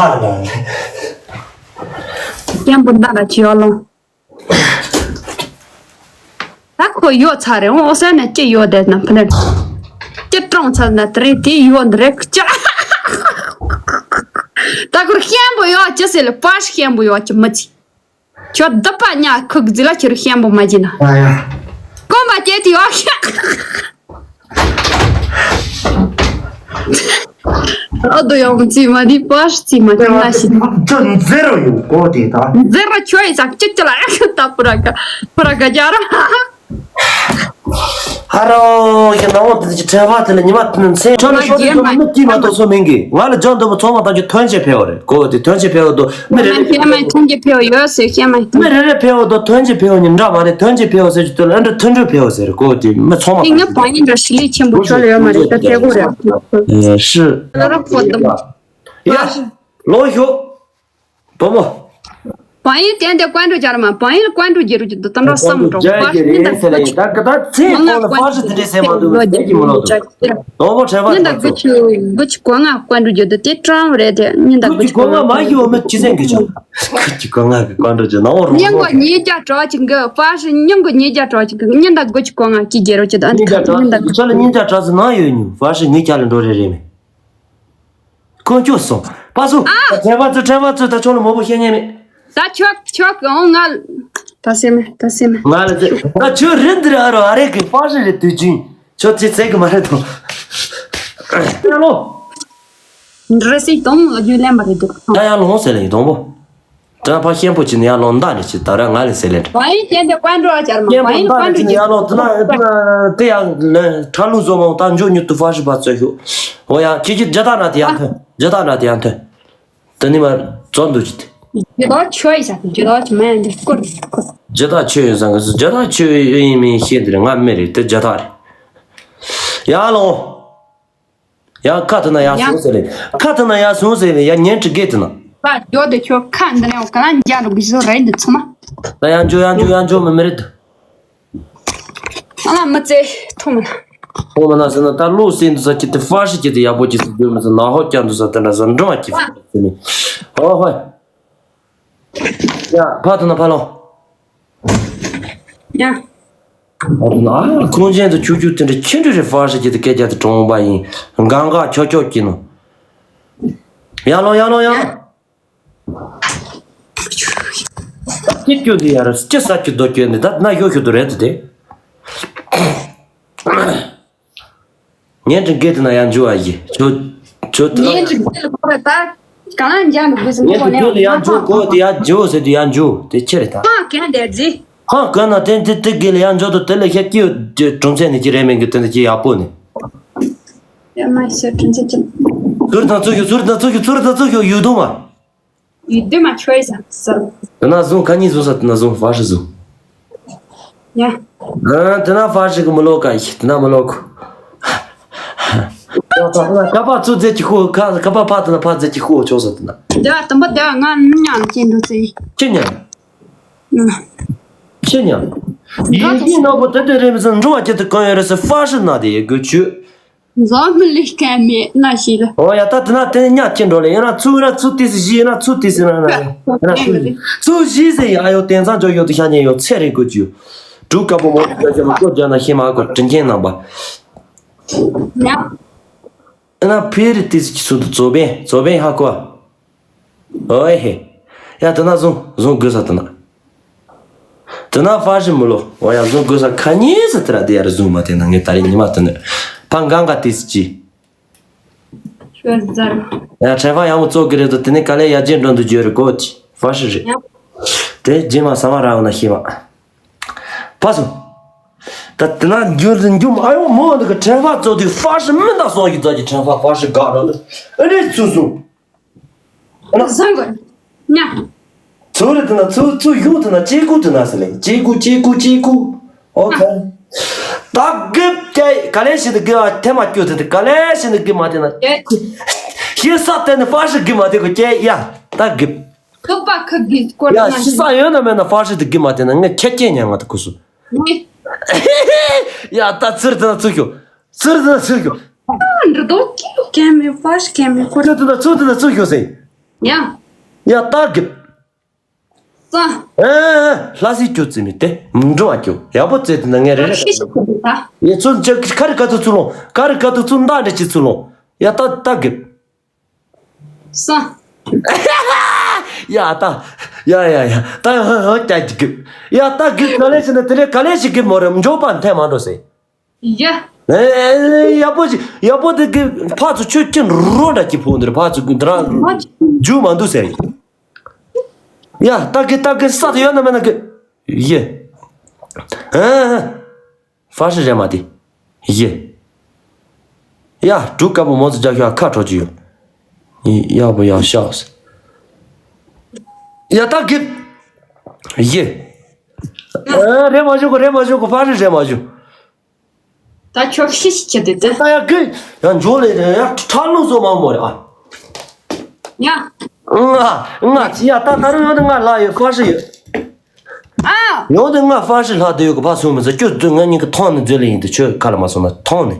མདའ་རེད་ལ། སྐྱེན་པོ་མདའ་ལ་ཅི་ཡོད་ལོང་། ད་ཁོ་ཡོད་ཚར་རེད། འོ་ཟེར་ནས་ཅི་ཡོད་བསྡད་ན་ཕ་ནས། ཅི་སྤྲང་ཚར་ན་དེ་རེད། དེ་ཡོད་འདི་རེད་ཅག་ད་ཁོར་སྐྱེན་པོ་ཡོད་ཅི་ཟེར་ལ། པ་སྐྱེན་པོ་ཡོད་ཅི་མི་ཚིག་ཁྱོད་སྡུག་པ་ཉག་ཁུག་རྫི་ལ། ཁྱོད་སྐྱེན་པོ་མ་བྱིན་ན། ཨ་ཡ། སྐོམ་པ་སྐྱེས་དེ་ཡོད་ཤག་ཨ་དོ་ཡོང་རྩིས་མ་དེ་པར་རྩིས་མ་དེ་ན་ཞིག་ཇོ་ཛེ་རོ་ཡོད་གོ་དེ་ད། ཛེ་རོ་ཁྱོད་ཡི་ས་ཅི་ཅི་ལ་ཨ་ཁུ་ད་པུ་ར་ག་པུ་ར་ག་རྒྱ་ར། ཧ་རོ་ཡི་ནང་འོག་དེ་ཅི་ཁྲལ་བ་དེ་ལ་ཉི་མ་དེ་ནས་མཚན་ཁྱོད་ལ་ཤོག་དེ་ཚོ་མི་ཀྱི་མ་གཏོགས་སུ་མིན་གི། ང་ལ་ཇོ་འདི་མོ་ཚོང་མ་བཏང་རྒྱུ་ཐོན་ཆེ་ཕེ་བ་རེད་གོ་དེ། ཐོན་ཆེ་ཕེ་བ་དོ་མི་རེ་རེ་ཕེ་མ་ཐོན་གྱི་ཕེ་བ་ཡོད་ཟེར་ཤེས་མ་ཐོན། མི་རེ་རེ་ཕེ་བ་དོ་ཐོན་གྱི་ཕེ་བ་ཉི་འདྲ་མ་རེད། ཐོན་གྱི་ཕེ་བ་ཟེར་རྒྱུ་དེ་ལ་ཨ་འདྲ་ཐོན་འགྲོ་ཕེ་བ་ཟེར་གོ་དེ་མི་ཚོང་མ་དེ་ང་བ་ཡིན་འདྲ་ཤི་ལི་ཆེན་པོ་ཁྱོད་ལ་ཡོད་མ་རེད། ད་ཐེ་གོ་རེད། ཨེ་ཤི། ལ་ར་ཕོ་དམ། ཡ་ལོ་ཤོག་བུ་མོ། བ་ཡིན་དེ་འདི་ཀོན་ཀྲུ་སྦྱར་མ། བ་ཡིན་ལ་ཀོན་ཀྲུ་སྦྱར་རྒྱུ་དུ་དམ་ར་བསམ་འགྲོ་བ་ཡིན་ད་གོ་ཆུ། ད་ད་ཚེ་མང་ང་ལ་ཀོན་ཀྲུ་སྦྱར་རྒྱུ་དུ་དེ་མ་འདུག་ལོ་ཟེར་གྱི་མི་ལོ་དུ་ཟེར་གྱི་མི་ལོ་དུ། ནོ་བོ་ཁྲེ་བ་ཉིན་ད་དུ་གོ་ཆུ་གོ་ང་ཀོན་ཀྲུ་སྦྱར་དུ་དེ་ཀྲང་རེད་དེ། ཉིན་ད་གོ་ཆུ་གོ་ང་མ་ཡོ་མི་ཅི་ཟེར་གྱི་ཆོ། གོ་ཆུ་གོ་ང་གི་ཀོན་ཀྲུ་སྦྱར་ནོ་བོ་རོ་ཉིན་གོ་ཉིན་རྒྱ་གྲོགས་ཅིག་གི་པ་ཤི། ཉིན་གོ་ཉིན་རྒྱ་གྲོགས་ཅིག་གི་ཉིན་ད་གོ་ཆུ་གོ་ང་ཅི་རྒྱལ་རོ་ཅི་ད་ཉིན་རྒྱ་གྲོགས་ཉིན་ད་གོ་ཆུ་ཆོ་ལ་ཉིན་རྒྱ་གྲོགས་སུ་ནང་ཡོད་ཉུ་པ་ཤི་ངི་ཁྱ་ལ་འགྲོ་རེ་རེ་མེད། ཁོ་ཁྱོད་སོང་། པ་སུ། ཨ། ད་ཁྲལ་བ་ཚོ་ཁྲལ་བ་ཚོ་ད་ཁྱོད་ལ་མོ་པོ་བཤད་ཉན་མེད། ད་ཁྱོད་ཁྱོད་ཀྱི་འོང་ང་། ད་སེམས་མེད་ད་སེམས་མེད། ང་ལ་ཚེ་ད་ཁྱོད་རིན་འདིར་ཨ་རོ་ཨ་རེ་གི་པ་ཤི་རེ་དུས་རྒྱུན་ཁྱོད་ཚེ་ཚེ་གི་མ་རེད་དོ། ཡ་ལོ། འདྲེ་སི་དོང་ལ་རྒྱུས་ལེན་པ་རེད་འདུག་ཡ་ཡ་ལོ་ཟེར་ལེ་ཡི་དོང་པོ། ད་ཕ་ཤེན་པོ་ཅི་ནི་ཡ་ལོ་མདའ་ནི་ཅི་ད་ར་ང་ལ་ཟེར་ལེ་འདྲ། བ་ཡིན་ཅན་དེ་ཀོན་ཀྲོ་ཨ་ཅར་མ་ཤེན་པོ་བ་ཡིན་མདའ་ཀོན་ནི་ཅི་ནི་ཡ་ཀྲོ་ལོ་དེ་ན་དེ་ན་དེ་ཡ་ལ་ཁྲ་ལུ་བཟོ་མ་འོང་ད་འཇོ་ཉུ་ཏུ་ཕ་ཤི་པ་ཚོ་ཤོ། འོ་ཡ་ཁྱི་ཁྱི་ཇ་ད་ན་དེ་ཡ་ཐོན་ཇ་ད་ན་དེ་ཡ་ཐོན། དེ་ནི་མ་བཙོན་དུ་ཅི་དེ། ཇ་ད་ཆོས་ཡིན་ས་ཇ་ད་ཆོས་མ་ཡིན་དེ་སྐོར་སྐོར། ཇ་ད་ཆོས་ཡིན་ས་ང་སུ་ཇ་ད་ཆོས་ཡིན་མིན་ཤེས་དེ་རེད། ང་མི་རེད་དེ་ཇ་ད་རེད། ཡ་ལོ། ཡ་ཁ་ཐུ་ན་ཡ་ཡ། སུང་ཟེར་ལེ། ཁ་ཐུ་ན་ཡ་སུང་ཟེར་ལེ་ཡ་ཉན་ཁྲི་གེ་ཐུ་ན། ཁ་འཇོག་དེ་ཁྱོད་ཁ་འདི་ནས་ག་ལ་འཇག་འགྲོ་གི་ཞོ་རེད་འདི་ཚང་མ། ད་ཡང་འཇོག་ཡང་འཇོག་ཡང་འཇོག་མི་མི་རེད། ཨ་ལ་མི་ཚེ་ཐོང་མ་ན། ཐོང་མ་ན་ཟེར་ན་ད་ལོ་སེ་འདུ་ས་ཁྱི་དེ་ཧྥ་ཤི་ཁྱི་དེ་ཡག་པོ་ཁྱི་སུ་འདུག་མི་ཚེ་ན་ཧོ་ཀྱང་འདུ་ས་དེ་འདྲ་ཟ་འགྲོ་བ་ཁྱི་ཧྥ་ཟེར་ནི། ཧོ་ཧོ། ཡ་ཕ་ཐུ་ན་ཕ་ལོ། ཡ། ཨ་ཁོང་ཅན་དུ་ཆུ་ཆུ་དེ་འདྲ་ཁྱི་འདྲ་རེ་ཧྥ་ཤི་ཁྱི་དེ་སྐད་ཆ་དེ་གྲོང་པ་ཡིན། གང་ག་ཁྱོ་ཁྱོ་ཁྱི་ནོ། ཡ་ལོ་ཡ་ལོ་ཡ། ཡ། ཅི་སྐྱོ་འདི་ཡ་ར་ཅི་ས་ཅི་རྡོ་སྐྱོ་འདི་ད་ན་ཡོ་ཤུ་དུ་རེད་དེ། ངན་ཅིག་གེ་དེ་ན་ཡང་འཇུ་བ་ཡི་ཆོ་ཆོ་དེ་ངན་ཅིག་གེ་ལ་ཁོ་ར་ད་གང་ལ་འཇང་དུ་དགོས་སུ་ངན་ཅིག་གེ་ལ་ཡང་འཇུ་གོ་དེ་ཡང་འཇུ་ཟེར་དུ་ཡང་འཇུ་དེ་ཆེ་རེད་ད། ཧ་གན་དེ་རྫི། ཧ་གན་ན་དེ་དེ་དེ་གེ་ལ་ཡང་འཇུ་དུ་དེ་ལ་ཤ་ཀི་ཡོ་དེ་གྲུང་ཚན་ནི་ཅི་རེད་མིན་གི་དེ་ནི་ཅི་ཡག་པོ་ནི། ཡ་མ་ཤ་གྲུང་ཚན་ཅི། ཚུར་དང་ཚུར་ཤོ་ཚུར་དང་ཚུར་ཤོ་ཚུར་དང་ཚུར་ཤོ་ཡུ་དུ་མ། ཡུལ་དུ་མ་ཆོས་ཟ་ཟ། དེ་ན་བཟུང་ཁ་ཉིན་བཟུང་ས་དེ་ན་བཟུང་ཧྥ་ཧྲི་བཟུང་། ཡ། ཨ་དེ་ན་ཧྥ་ཧྲི་གི་མི་ལོ་ཀ་ཡི་དེ་ན་མི་ལོ་ཁུ། ཁ་པ་ཚུ་རྫས་ཀྱི་ཁུ་ཁ་ཁ་པ་ཕ་དེ་ན་ཕ་རྫས་ཀྱི་ཁུ་ཆོག་ས་དེ་ན། དེ་བ་དུམ་པ་དེ་བ་ང་མི་ཉམས་ཅན་འགྲོ་ཚེ། ཅི་ཉམས། ཅི་ཉམས། ཡིན་གྱི་ནོ་བོ་དེ་དེ་རེད་མི་ཚེ་འགྲོ་བ་ཅི་དེ་གང་ཡོད་རེད་ཟེར་ཧྥ་ཧྲི་ན་དེ་ཡི་དགོས་ཆུ། འཛམ་གླིང་སྐད་མེད་ན་ཞིག་ལ། འོ་ཡ་ད་དེ་ན་དེ་ཉག་ཁྱེར་འགྲོ་ལེ་ཡིན་ན་ཚུ་ཡིན་ན་ཚུ་ཏི་སི་ཞི་ཡིན་ན་ཚུ་ཏི་སི་ན་ན་ཡིན་ན་ཚུ་ཞི་ཚུ་ཞི་ཟེར་ཡིན་ཨ་ཡོ་དེང་སང་འཇོག་ཡོད་དུ་ཤ་ཉེ་ཡོད་ཚེ་རིང་དགོས་ཀྱི་ཡོད། གྲུ་དཀར་པོ་མོ་ཡོད་ཀྱི་མ་གོ་རྒྱ་ན་ཤེས་མ་གོ་དྲིན་ཆེན་རྣམ་པ། ཡ། ཨ་ན་ཕེ་རི་ཏི་སི་ཀྱི་ཚུལ་དུ་རྫོགས་པས་རྫོགས་པས་ཧ་གོ། ཨོའི་ཧེ། ཡ་དེ་ན་བཟུང་བཟུང་དགོས་ས་དེ་ན། དེ་ན་ཧྥ་ཧྲི་མི་ལོ། འོ་ཡ་བཟུང་དགོས་ས་ཁ་ཉིན་ས་དེ་ར་དེ་ཡ་ར་བཟུང་མ་དེ་ན་ངས་ད་རེས་ཉི་མ་དེ་ནས་ཕ་འགང་ག་དེ་སི་ཅི། ཤོད་ཛར། ཡ་ཁྲེ་ཧྥ་ཡག་མོ་ཙོག་གི་རེད་དོ་དེ་ནས་ག་ལེ་ཡ་རྗེས་འགྲོ་འདུག་རྒྱུ་རེད་གོ་ཅི་ཧྥ་ཧྲི་རེད། ཡ། དེ་རྗེས་མ་ས་མ་ར་བ་ན་ཤེས་མ། ཕ་སོང་། ད་དེ་ན་འགྱུར་འགྱུར་ཨ་ཡོ་མོ་འདི་གི་ཁྲེ་ཧྥ་ཙོག་དེ་ཧྥ་ཧྲི་མི་འདའ་སོང་ཡི་ཙོག་གི་ཁྲེ་ཧྥ་ཧྥ་ཧྲི་ག་རོ་འདི་ཨ་ནི་ཚུ་སོང་། བཟང་གི། ཉ། ཚུར་དེ་ན་ཚུར་ཚུར་གཞུང་དེ་ན་ཅེ་ཀུ་དེ་ན་ཟེར་ལེ། ཅེ་ཀུ་ཅེ་ཀུ་ཅེ་ཀུ། ཨོ་ཁ། ད་གི་ཀྱེ་ག་ལེ་ཞིག་ཏུ་གི་ཨ་ཐེ་མ་ཀྱོ་དེ་དེ་ག་ལེ་ཞིག་ནི་གི་མ་དེ་ན། ཀྱེ། ཤི་ས་དེ་ནི་ཧྥ་ཤི་གི་མ་དེ་གོ་ཀྱེ་ཡ། ད་གི། ཁུག་པ་ཁུག་གི་སྐོར་ཡ་ན་ཤི་ས་ཡོད་ན་མེད་ན་ཧྥ་ཤི་དེ་གི་མ་དེ་ན་ངས་ཁྱེད་ཁྱེད་ཉན་ང་དུ་ཁུ་སུ། ངས། ཡ་ད་ཚུར་དེ་ན་ཚུར་ཤོག་ཚུར་དེ་ན་ཚུར་ཤོག་ཨ་འདྲི་དོ་ཀྱེ་ཀྱེ་མེ་ཧྥ་ཤི་ཀྱེ་མེ་ཁོ། ཚུར་དེ་ན་ཚུར་དེ་ན་ཚུར་ཤོག་ཟེར། ཡ། ཡ་ད་གི། ཙ། ཨེ་ཨེ་ལྷ་སའི་སྐྱོ་རྩིས་མི་དེ་མི་འགྲོ་བ་སྐྱོ་ཡག་པོ་རྩེ་དེ་ན་ངས་རེ་རེ་ཤི་ཤི་ཁོ་དེ་ད། ཡེ་ཚོ་ཅག་ཁ་རི་ཀ་ཏུ་ཚུ་ལོང་། ཁ་རི་ཀ་ཏུ་ཚུ་མདའ་འདྲ་ཅི་ཚུ་ལོང་། ཡ་ད་ད་གི། ཙ། ཡ་ད། ཡ་ཡ་ཡ་ད་ཧ་ཧ་ཀྱ་ཅི་གི། ཡ་ད་གི་ག་ལེ་ཞིག་ན་དེ་རེ་ག་ལེ་ཞིག་གི་མོ་རེ་མགྱོགས་པ་འཐེན་མ་འགྲོ་ཟེར། ཡ། ཨེ་ཡག་པོ་ཞིག་ཡག་པོ་དེ་གི་ཕ་ཚོ་ཆོས་ཁྱེད་རོ་འདྲ་གི་ཕོ་འདིར་ཕ་ཚོ་གི་འདི་རང་རྒྱུ་མ་འདུག་ཟེར། ཡ་ད་གི་ད་གི་ས་དེ་ཡོད་ན་མེད་ན་གི། ཡེ། ཨ། ཧྥ་ཤི་རེད་མ་དེ། ཡེ། ཡ་འབྲུག་དཀར་པོ་མོ་ཚོ་རྒྱག་ཤོག་ཁ་གྲོ་ཅི་ཡོད། ཡག་པོ་ཡག་ཤག་ཡ་ད་གི། ཡེ། ཨ་རེད་མ་བཞུགས་གོ་རེད་མ་བཞུགས་གོ་ཧྥ་ཤི་རེད་མ་བཞུགས། ད་ཁྱོད་ཤི་ཤི་ཁྱེད་དེ་དེ། ད་ཡ་གི་ཡ་འཇོག་ལེ་རེ་ཡ་ཁྲག་རླུང་བཟོ་མ་མོ་རེ་ཨ། ཡ། ང་ང་ཅི་ཡ་ད་ད་རུང་ཡོང་དུ་ང་ལ་ཡོད་ཧྥ་ཤི་ཡོད། ཨ། ཡོང་དུ་ང་ཧྥ་ཤི་ལྷག་དུ་ཡོད་གི་ཕ་སོང་མི་ཚོ་ཁྱོད་ཚོ་ང་གཉིས་ཀྱི་ཐོང་ནི་མཛོད་ལེ་ཡིན་དུ་ཁྱོད་ཁ་ལ་མ་སོང་ན་ཐོང་ནི།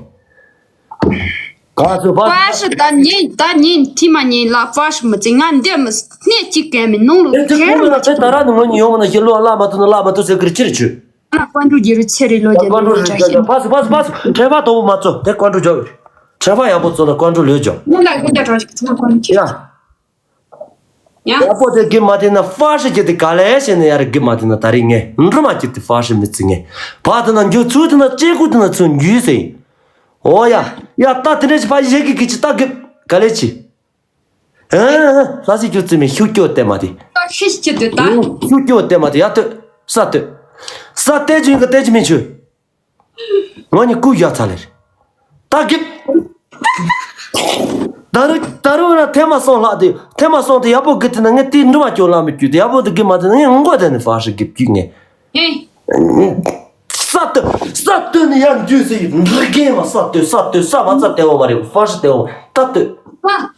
ག་ཚོད་ཕ། ཧྥ་ཤི་ད་ཉིན་ད་ཉིན་ཐི་མ་ཉིན་ལ་ཧྥ་ཤི་མི་ཚེ་ང་འདི་མི་སྣེ་གཅིག་གན་མི་ནང་ལོ་དེ་ཚོ་ཁེར་ཁོང་ལ་མ་ཚེ་ད་ར་ནི་ངོ་ཉིད་ཡོང་མ་ན་ཞི་ལོ་ལ་མ་ཐུ་ན་ལ་མ་ཐུ་ཟེར་གི་རེ་ཅི་རེ་ཆུ། ཀོན་ཀྲུ་རྒྱལ་རུ་ཚེ་རེ་ལོ་རྒྱལ་ཀོན་ཀྲུ་རུ་རྒྱལ་ཕ་སུ་ཕ་སུ་ཕ་སུ་ཁྲེ་ཕ་དོ་བུ་མ་ཚོ་དེ་ཀོན་ཀྲུ་རྒྱལ་ཁྲེ་ཕ་ཡག་པོ་ཚོ་ལ་ཀོན་ཀྲུ་ལོས་རྒྱལ། ངོ་ལ་ཀོན་ཀྲུ་ཀོན་ཀྲུ་ཡ། ཡ། ཡག་པོ་དེ་གི་མ་དེ་ན་ཧྥ་ཤི་གི་དེ་ག་ལེ་ཤེ་ནི་ཡ་རེ་གི་མ་དེ་ན་ད་རེ་ངས་འགྲོ་མ་གི་དེ་ཧྥ་ཤི་མི་ཚི་ངས་ཕ་དེ་ན་འགྱུ་ཚུ་དེ་ན་ཅེ་ཀུ་དེ་ན་ཚུ་འགྱུ་ཟེ། ཨོ་ཡ། ཡ་ད་དེ་འདྲ་ཞིག་ཕ་ཡི་ཞེ་གི་གི་ཅི་ད་གི་ག་ལེ་ཅི། ཨ་ལྷ་སི་ཁྱོད་རྩིས་མེད་ཤུགས་སྐྱོ་བལྟས་མ་དེ། ཤི་ཅི་དུ་ད། ཤུགས་སྐྱོ་བལྟས་མ་དེ་ཡ་ལྟོས། ས་ལྟོས། ས་ལྟོས་ཅི་ཡིན་གི་ལྟོས་ཅི་མིན་ཆུ། ང་གཉིས་སྐུ་བཞག་ཚར་ལེར། ད་གི། ད་རུ་ད་རུ་ན་ཐེ་མ་སོང་ལྷག་དེ་ཐེ་མ་སོང་དེ་ཡག་པོ་གི་དེ་ན་ངས་དེ་འགྲུབ་མ་སྐྱོ་ལ་མི་སྐྱོ་དེ་ཡག་པོ་དེ་གི་མ་དེ་ན་ངས་མགོ་དེ་ནས་ཧྥ་ཤི་གི་བརྒྱུད་ངས། ཧེ། ས་ལྟོས་ས་ལྟོས་ནི་ཡར་འདུས་སེ་འདྲི་རྒན་མ་ས་ལྟོས་ས་ལྟོས་ས་མ་ཚ་ལྟོས་འོ་མ་རེད་ཧྥ་ཤི་ལྟོས་འོ་ད་ལྟོས།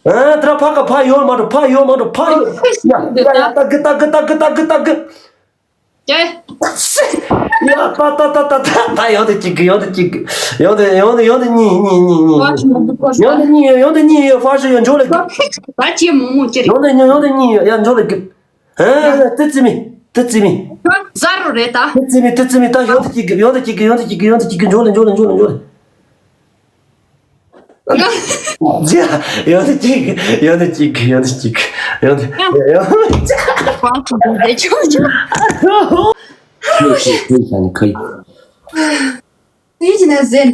ཨ་དེ་ར་ཕ་ག་ཕ་ཡོད་མ་འགྲོ་ཕ་ཡོད་མ་འགྲོ་ཕ་ཡོད། ཡ་ཡ་ཡ་ད་གི་ད་གི་ད་གི་ད་གི་ད་གི། ཀྱེ། ཡ་ད་ད་ད་ད་ད་ད་ཡོང་དེ་གཅིག་གི་ཡོང་དེ་གཅིག་གི་ཡོང་དེ་ཡོང་དེ་ཡོང་དེ་གཉིས་གཉིས་གཉིས་གཉིས། ཡོང་དེ་གཉིས་ཡོད་ཡོང་དེ་གཉིས་ཡོད་ཧྥ་ཤི་ཡོད་འཇོག་ལེ་གི། ད་ཅི་མོ་མོ་ཅི་རེད། ཡོང་དེ་ཡོང་དེ་གཉིས་ཡོད་ཡ་འཇོག་ལེ་གི། ཨ་ཏི་ཙི་མི་ཏི་ཙི་མི། ཟ་རུ་རེད་ད། ཏི་ཙི་མི་ཏི་ཙི་མི་ད་ཡོང་དེ་གཅིག་གི་ཡོང་དེ་གཅིག་གི་ཡོང་དེ་གཅིག་གི་ཡོང་དེ་གཅིག་གི་འཇོག་ལེ་འཇོག་ལེ་འཇོག་ལེ་འཇོག་ལེ། ཡོད་དེ་གཅིག་ཡོད་དེ་གཅིག་ཡོད་དེ་གཅིག་ཡོད་དེ། ཁྱོད་ཁྱོད་ཁྱོད་ཁྱོད་ཁྱོད་ཁྱོད་ཁྱོད་ཁྱོད་ཁྱོད་ཁྱོད་ཁྱོད་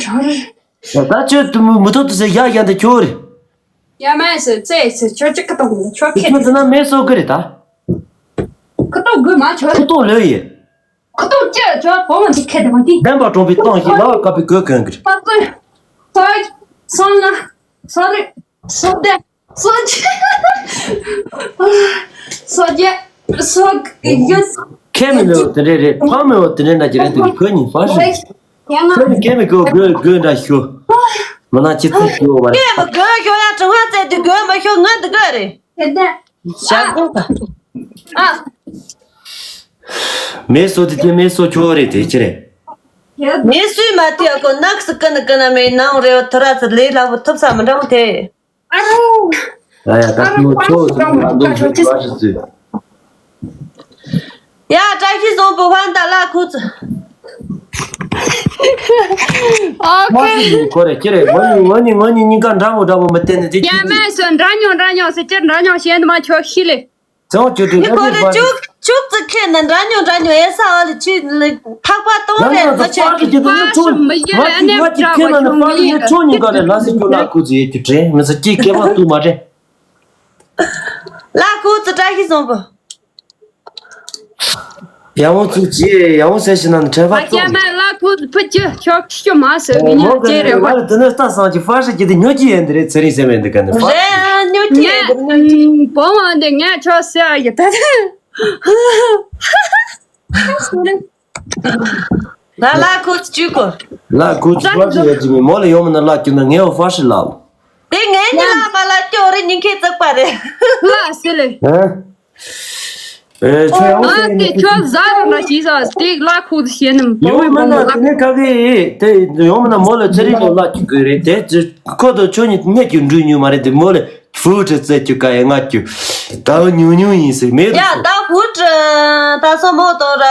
ཁྱོད་ཁྱོད་ད་ཁྱོད་མུ་མཐུད་དུ་ཟེར་ཡ་ཡ་འདི་ཁྱོད་རེད། ཡ་མ་ཟེར་ཙེ་ཟེར་ཁྱོད་ཅིག་གི་དང་ཁྱོད་ཁྱོད་ཁྱོད་འདི་ན་མེ་སོ་གི་རེད་ད། ཁུ་ཏོ་དགོས་མ་ཁྱོད། ཁུ་ཏོ་ལོས་ཡིན། ཁུ་ཏོ་ཅི་ཁྱོད་གོང་མ་འདི་ཁེ་དང་འདི། བདེན་པ་གྲོང་པའི་ཏང་ཞིག་ལ་བཀབ་པའི་གོས་གོན་གི་རེད། ཕ་ཚོད་སོ་སོང་ན་སོ་རེ་སོ་བདེ་སོ་ཅི་སོ་རྒྱ་སོ་ཡོད། ཁེ་མི་ལོས་དེ་འདྲས་རེད་ཕ་མི་འོ་དེ་འདྲས་འདྲ་ཅི་རེད་དེ་ཁོས་ཉིན་ཕ་ཞིག་ཁྱོད་ནི་སྐད་མི་དགོས་དགོས་དགོས་འདྲ་ཞུ། མ་ན་ཅི་ཚིག་ཞུ་བ་རེད། སྐད་མི་དགོས་ཞུ་ཡ་དྲི་བ་བཙལ་དུས་དགོས་མ་ཞུ་ང་འདི་དགོས་རེད། དེ་འདྲ། ཞག་དགོས་པ། ཨ། མེ་སོ་དེ་དེ་མེ་སོ་ཁྱོད་རེད་དེ་ཅི་རེད། མེ་སུས་མ་དེ་ཡ་ཁོ་ནགས་སུ་ཀི་ནི་ཀི་ན་མེ་ནང་རེ་བ་ཐོ་ར་ཚུ་ལས་སླ་བོ་ཐུབ་ས་མི་འདྲ་བོ་དེ། ཨ་རོ། ཡ་ཡ་ད་ཁྱོད་ཁྱོད་ཚོ་ང་འདུག་ཞུ་བ་ཞིག་ཚུལ། ཡ་བཀྲ་ཤིས་བཟང་པོ་ཧན་ད་ལ་ཁུ་ཚུ། ཨོ་ཁེ། ཁོ་རེ་ཁྱེད་རེ་ངོ་ནི་ངོ་ནི་ངོ་ནི་གཉིས་ཀ་འདྲ་མོ་འདྲ་མོ་མི་བསྟན་ནི་དེ་ཡ་ཁྱེད་མེད་སོ་འདྲ་ཉོ་འདྲ་ཉོ་ཟེར་ཁྱེད་འདྲ་ཉོ་བཤད་ནི་མ་ཁྱོད་ཤི་ལེ། ཚང་ཁྱོད་དེ་ཡ་ཁོ་རེ་བཅུག་བཅུག་ཙི་ཁེ་ན་འདྲ་ཉོ་འདྲ་ཉོ་ཡ་ས་ཨ་ལི་ཆི་ལི་ཐག་པ་གཏོང་རེ་ང་ཆེ་ཁྱེད་དེ་ནི་ཚོ་ང་ཅི་ང་ཅི་ཁེ་ན་ནི་ཕ་ལི་ནི་ཚོ་གཉིས་ཀ་ནི་ལ་སི་ཀྱོ་ལ་ཁུ་ཚུ་ཡེ་ཁྱོད་དྲན་མི་ཚ་ཅི་ཁེ་མ་ཏུ་མ་དྲན། ལ་ཁུ་ཚུ་བཀྲ་ཤིས་བཟང་པོ། ཡ་འོང་ཚུ་ཅི་ཡ་འོང་ཟེར་ཞིག་ན་ནི་དྲན་པ་ཨ་ཀྱ་ཙོག་མ་ལ་ཁུ་ཕུ་ཅི་ཤོག་ཤོ་མ་ཟེར་ངི་ཉོ་ཅེ་རེ་བ། ང་ལ་དེ་ནི་ལྟ་སང་ཅི་ཧྥ་ཧྲི་ཅི་དེ་ཉོ་ཅི་ཡན་དེ་རེད་ཚེ་རིང་ཟེར་མེད་འདི་ག་ནི་ཧྥ་ཧྲི། རེད་ ཉོ་ཁྱེད་ཉོ་ཁྱེད། ངས་བོ་མ་འདི་ངས་ཁྱོད་ཟེར་ཡ་ད། ད་ལ་ཁུ་ཚུར་གོ། ལ་ཁུ་ཚུར་ཕར་ཞིག་ཡོད་ཅིག་མི་མོ་ལ་ཡོང་མི་ན་ལ་ཁྱོད་ན་ངས་འོ་ཕར་ཞིག་ལ། དེ་ངས་ནི་ལ་མ་ལ་སྐྱོ་རེ་ཉིན་ཁའི་བཙག་པ་རེད། ལ་སེ་ལེ། ཧ། ཨེ་ཁྱོད་ཡང་ཨ་དེ་ཁྱོད་ཟ་རུ་ན་ཞིག་ཟ་སྟེགས་ལ་ཁུ་ཚུར་ཤེས་ནམ་ཡོང་མི་ན་དེ་ནས་ག་གི་དེ་ཡོང་མི་ན་མོ་ལ་ཚེ་རིང་ལོ་ལ་ཁྱོད་གོས་རེད་དེ་ཁོ་དང་ཁྱོད་གཉིས་གནས་ཀྱི་འགྲུལ་ཉུལ་མ་རེད་དེ་མོ་ལ། བུ་ཁྲི་བཙལ་རྒྱུ་ག་ཡ་ང་རྒྱུ། ད་ཉུང་ཉུང་ཡིན་ཟེར་མེད་ཡ་དུ་ད་བུ་ཁྲི་ད་སོ་མོ་དང་ར།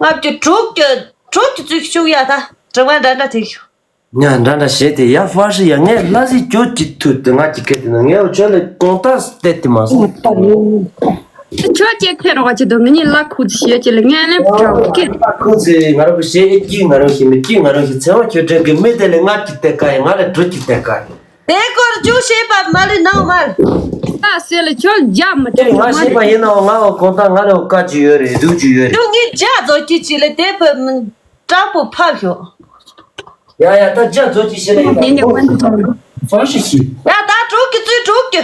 ང་རྒྱུ་དྲུག་རྒྱུ་དྲུག་རྒྱུ་བཙུགས་ཤུགས་ཡ་ད་དྲི་བ་འདྲ་འདྲ་ཐེག་ཤོག་ཉ་འདྲ་འདྲ་བྱས་ཏེ་ཡ་ཧྥ་ཧྲི་ཡ་ངས་ལ་སི་ཁྱོད་ཀྱི་ཐུག་དེ་ང་ཀྱི་སྐད་དེ་ན་ངས་ཁྱོད་ལ་གོང་ཏག་སྟེ་དེ་མ་སོང་། ཁྱོད་ཀྱིས་ཁེ་རོགས་བྱེད་དོ་ང་གཉིས་ལ་ཁུ་ཚུར་ཤེས་ཀྱི་ལ་ངས་ལན་དྲག་གི་ཁུ་ཚུར་ང་རང་གི་ཤེས་ཨེ་ཀྱི་ང་རང་ཤེས་མི་ཀྱི་ང་རང་ཤེས་ཚེ་བ་ཁྱོད་དྲན་གི་མི་དེ་ལས་ང་ཀྱི་དེ་ཀ་ཡ་ང་ལ་དྲུག་ཀྱི་དེ་ཀ་ཡ། དེ་སྐོར་རྒྱུ་ཤེས་པ་མ་རེད་ནའོ་མར། ད་སེ་ལ་ཁྱོད་རྒྱ་མི་དེ་ང་ཤེས་པ་ཡིན་ནའོ་ང་འོ་གོང་ཐང་ང་ལ་འོ་བཀའ་ཅི་ཡོད་རེད་སྡུག་ཅི་ཡོད་རེད། ཁྱོད་ངའི་རྒྱ་རྫོགས་ཀྱི་ཅི་ལ་དེ་བུ་དྲག་པོ་ཕབ་ཤོག་ཡ་ཡ་ད་རྒྱ་རྫོགས་ཀྱི་ཤེས་ལ་ཡིན་ནའོ་ཧྥང་ཧྲི་ཤི། ཡ་ད་དྲུག་གི་བཙུན་དྲུག་གི་